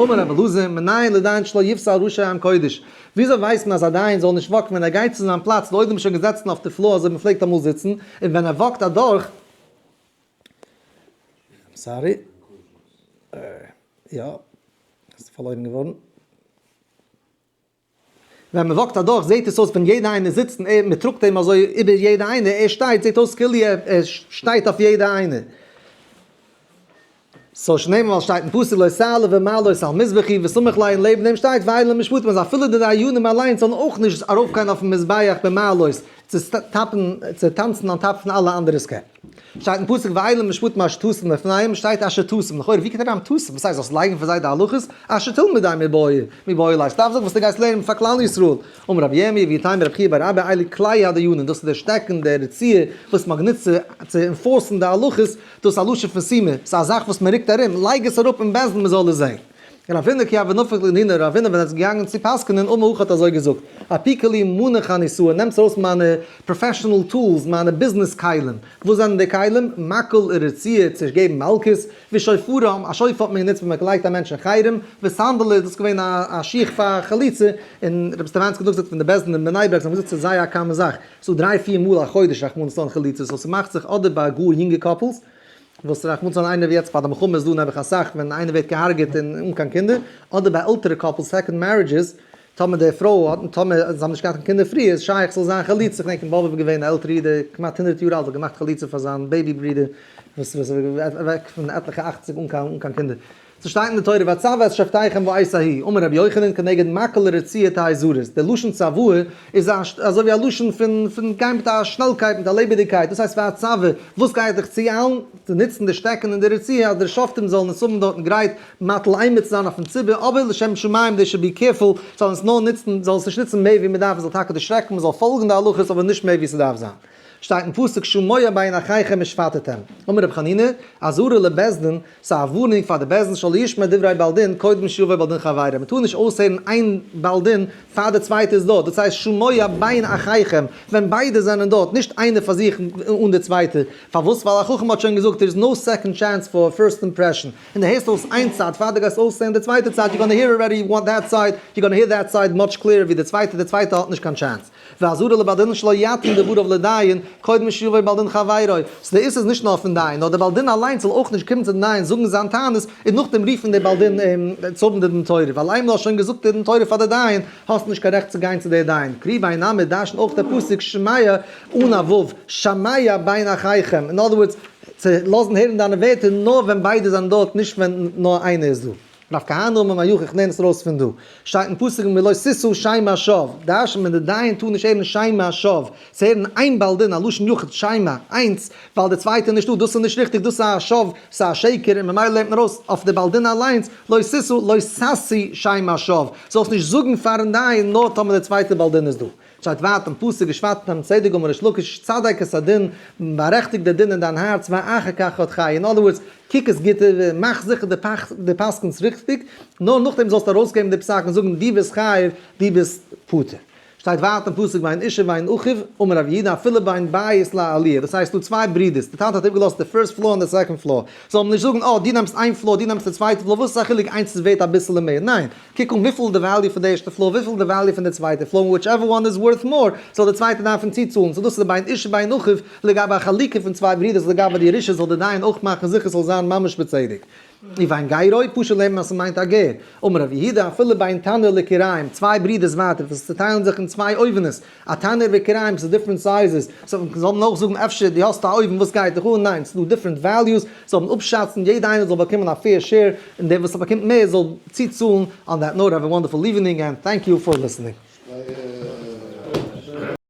אמר רבי אלעזר, מנין לדיין שלא יפסע על ראשי עם קודש? וויאזוי ווייסט מען אז א דיין זאל נישט walk ן ווען ער גייט צו זיין פלאץ, די עולם איז שוין געזעצן אויף די floor אזוי ווי מ'פלעגט אמאל זיצן, און ווען ער walk ט אדורך, sorry, יא, עס איז פארלוירן געווארן. ווען מען walk ט אדורך זעהט עס אויס ווען יעדע איינער זיצט און ער מען טראגט אים אזוי איבער יעדע איינער ער שטייט זעהט אויס כאילו ער שטייט אויף יעדע איינער. so שנאמר ווייל שטייט אין פסוק לא תעלה במעלות על מזבחי וסמיך ליה און לעבן דעם שטייט ואלה המשפטים אז אפילו די דיינים אליינס זאלן אויך נישט ארויפגיין אויפן מזבח במעלות צו טאפן צו טאנצן on top פון אלע אנדערע סקעפ. שטייט אין פסוק ואלה המשפטים אשר תשים לפניהם, שטייט אשר תשים, לכאורה ווי קומט אריין תשים, וואס הייסט זאלסט לייגן פאר זיי די הלכות, אשר תלמדם מיבעי מיבעי ליה, ס'דארף זיין וואס דו גייסט לערנען פאר כלל ישראל, אמר רבי ירמי' ואיתימא רב חייא בר אבא אלו כלי הדיינין, דאס איז דער שטעקן, דער רצועה וואס מ'האט גענוצט צו enforce ן די הלכות, דאס איז א לשון פון שימה, ס'איז א זאך וואס מ'רוקט ארום, לייג עס אראפ אין בית דין מ'זאל עס זען. רבינא כי הוה נפיק לנינא, רבינא ווען ער איז געגאנגען צו פסק'נען אמר הכי האט אזוי געזאגט, אפיקו לי מאני חניתאי, נעמטס ארויס מיינע professional tools, מיינע ביזנעס כלים, וואס זענען די כלים? מקל ורצועה צו געבן מלקות, ושופרא, א שופר האט מען גענוצט ווען מען האט געלייגט א מענטש אין חרם, וסנדלא איז דאס געווען א שיך פאר חליצה, און רבי סטעוואנסקי האט נאכגעזאגט פון די בית דין אין בני ברק, זיי האבן געזאגט ס'איז זייער א common זאך, ס'דא דריי פיר מאל א חודש רחמנא ליצלן חליצות, so ס'מאכט זיך אדער ביי גאר יונגע couples, וואס רחמנא ליצלן איינער ווי יעצט ביי די מלחמה איז דא נעבעך אסאך ווען איינער ווערט געהארגעט און אן קיין קינדער, אדער ביי עלטערע couples second marriages, טאמער די פרוי האט טאמער זיי האבן נישט געהאט קיין קינדער פריער איז שייך ס'זאל זיין חליצה, כ'דענק אין באבוב איז געווען א עלטערע איד כמעט הונדרעט יאר אלט האט געמאכט חליצה פאר זיין baby ברודער וואס איז אוועק פון עטליכע אכציג אן קיין אן קיין קינדער. ס'שטייט אין די תורה ואצוה את שופטיכם בעת ההיא, אמר רבי יוחנן כנגד מקל ורצועה תהא זריז, די לשון צוואה איז א אזוי ווי א לשון פון פון גיין מיט א שנעלקייט מיט א לעבעדיגקייט, דאס הייסט ואצוה, וואס גייט דיך צואיילן? צו נוצן די שטעקן און די רצועה אז די שופטים זאלן עס האבן דארטן גרייט מטיל אימה צו זיין אויפן ציבור, אבער לשם שמים they should be careful, זאלן עס נאר נוצן, זאל עס נישט נוצן מער ווי מען דארף, עס זאל טאקע דערשרעקן, מען זאל פאלגן די הלכות אבער נישט מער ווי ס'דארף זיין. שטייט אין פסוק שמוע בין אחיכם ושפטתם. אמר רבי חנינא, אזהרה לבית דין, ס'איז א ווארענונג פאר די בית דין שלא ישמע דברי בעל דין קודם שיבוא בעל דין חברו, מ'טאר נישט אויסהערן איין בעל דין פאר די צווייטע איז דארט, דאס הייסט שמוע בין אחיכם, ווען ביידע זענען דארט, נישט איינער פאר זיך אן די צווייטע, פארוואס? ווייל א חכם האט שוין געזאגט there is no second chance for first impression, און דו הערסט אויס איין צד פאר דו גייסט אויסהערן די צווייטע צד, you gonna hear already what that side, you gonna hear that side much clearer ווי די צווייטע, די צווייטע האט נישט קיין chance. ואזהרה לבעל דין שלא יטעין דבריו לדיין, קודם שיבוא בעל דין חברו. so די איסור איז נישט נאר פון דיין, נאר די בעל דין אליינס זאל אויך נישט קומען צו די דיין זאגן זיין טענות, און נאכדעם רופן די בעל דין אים צו האבן די דין תורה, ווייל איינמאל האסט שוין געזאגט די דין תורה פאר די דיין, האסט נישט קיין רעכט צו גיין צו די דיין. קרי בי נמי דרש'נט אויך די פסוק שמע אן א ו', שמע בין אחיכם, in other words, צו לאזן הערן דיינע ווערטער נאר ווען ביידע זענען דארט, נישט ווען נאר איינער איז דא. רב כהנא אמר מהיכא איך לערן עס ארויס פון דא, שטייט אין פסוק מלא תשא שמע שוא, דרש'נט מען די דיין טאר נישט הערן שמע שוא, צו הערן איין בעל דין א לשון יחיד שמע, איינס, ווייל די צווייטע איז נישטא, דאס איז נישט ריכטיג דאס איז א שוא, ס'איז א שקר, און ממילא לערנט מען ארויס אויף די בעל דין אליינס, לא תשא לא תשיא שמע שוא, זאלסט נישט זאגן פארן דיין נאר טאמער די צווייטע בעל דין איז דא. שטייט ווייטער אין פסוק ושפטתם צדק אמר ריש לקיש צדק את הדין, בארעכטיג די דין אין דיין הארץ ואחר כך הטחהו, in other words, קוק עס גוט איבער, מאך זיכער די פסק'נסט ריכטיג, נאר נאכדעם זאלסטו ארויסגעבן די פסק און זאגן דו ביסט חייב, דו ביסט פטור. שטייט ווייטער אין פסוק בין איש ובין אחיו, אמר רב יהודה אפילו בין בית לעליה, דאס הייסט ס'דא צוויי ברודערס, די טאטע האט איבערגעלאזט די first floor און די second floor, זאל מען נישט זאגן אה דו נעמסט איין floor דו נעמסט די צווייטע floor, וואס איז א חילוק איינס איז ווערט אביסעלע מער, ניין, קוק אן וויפיל איז די value פון די ערשטע floor, וויפיל איז די value פון די צווייטע floor, און whichever one is worth more, זאל די צווייטע דארפן צוצאלן, so דאס איז די בין איש ובין אחיו, לגבי א חלוקה פון צוויי ברידערס לגבי די ירושה זאל די דיין אויך מאכן זיכער ס'זאל זיין ממש בצדק. ובין גרו, פשוט לערנט מען אז ס'מיינט א גר. אמר רב יהודה, אפילו בין תנור לכיריים, צוויי ברידערס ווייטער וואס צוטיילן זיך אין צוויי אויווענעס, א תנור וכיריים ס'איז different sizes, so זאל מען אויך זאגן אפשר דו האסט א אויוון וואס גייט דיך אן, ניין ס'איז דא different values, זאל מען אפשאצן יעדע איינער זאל באקומען א fair share, און דער וואס באקומט מער זאל צוצאלן, on that note have a wonderful evening and thank you for listening.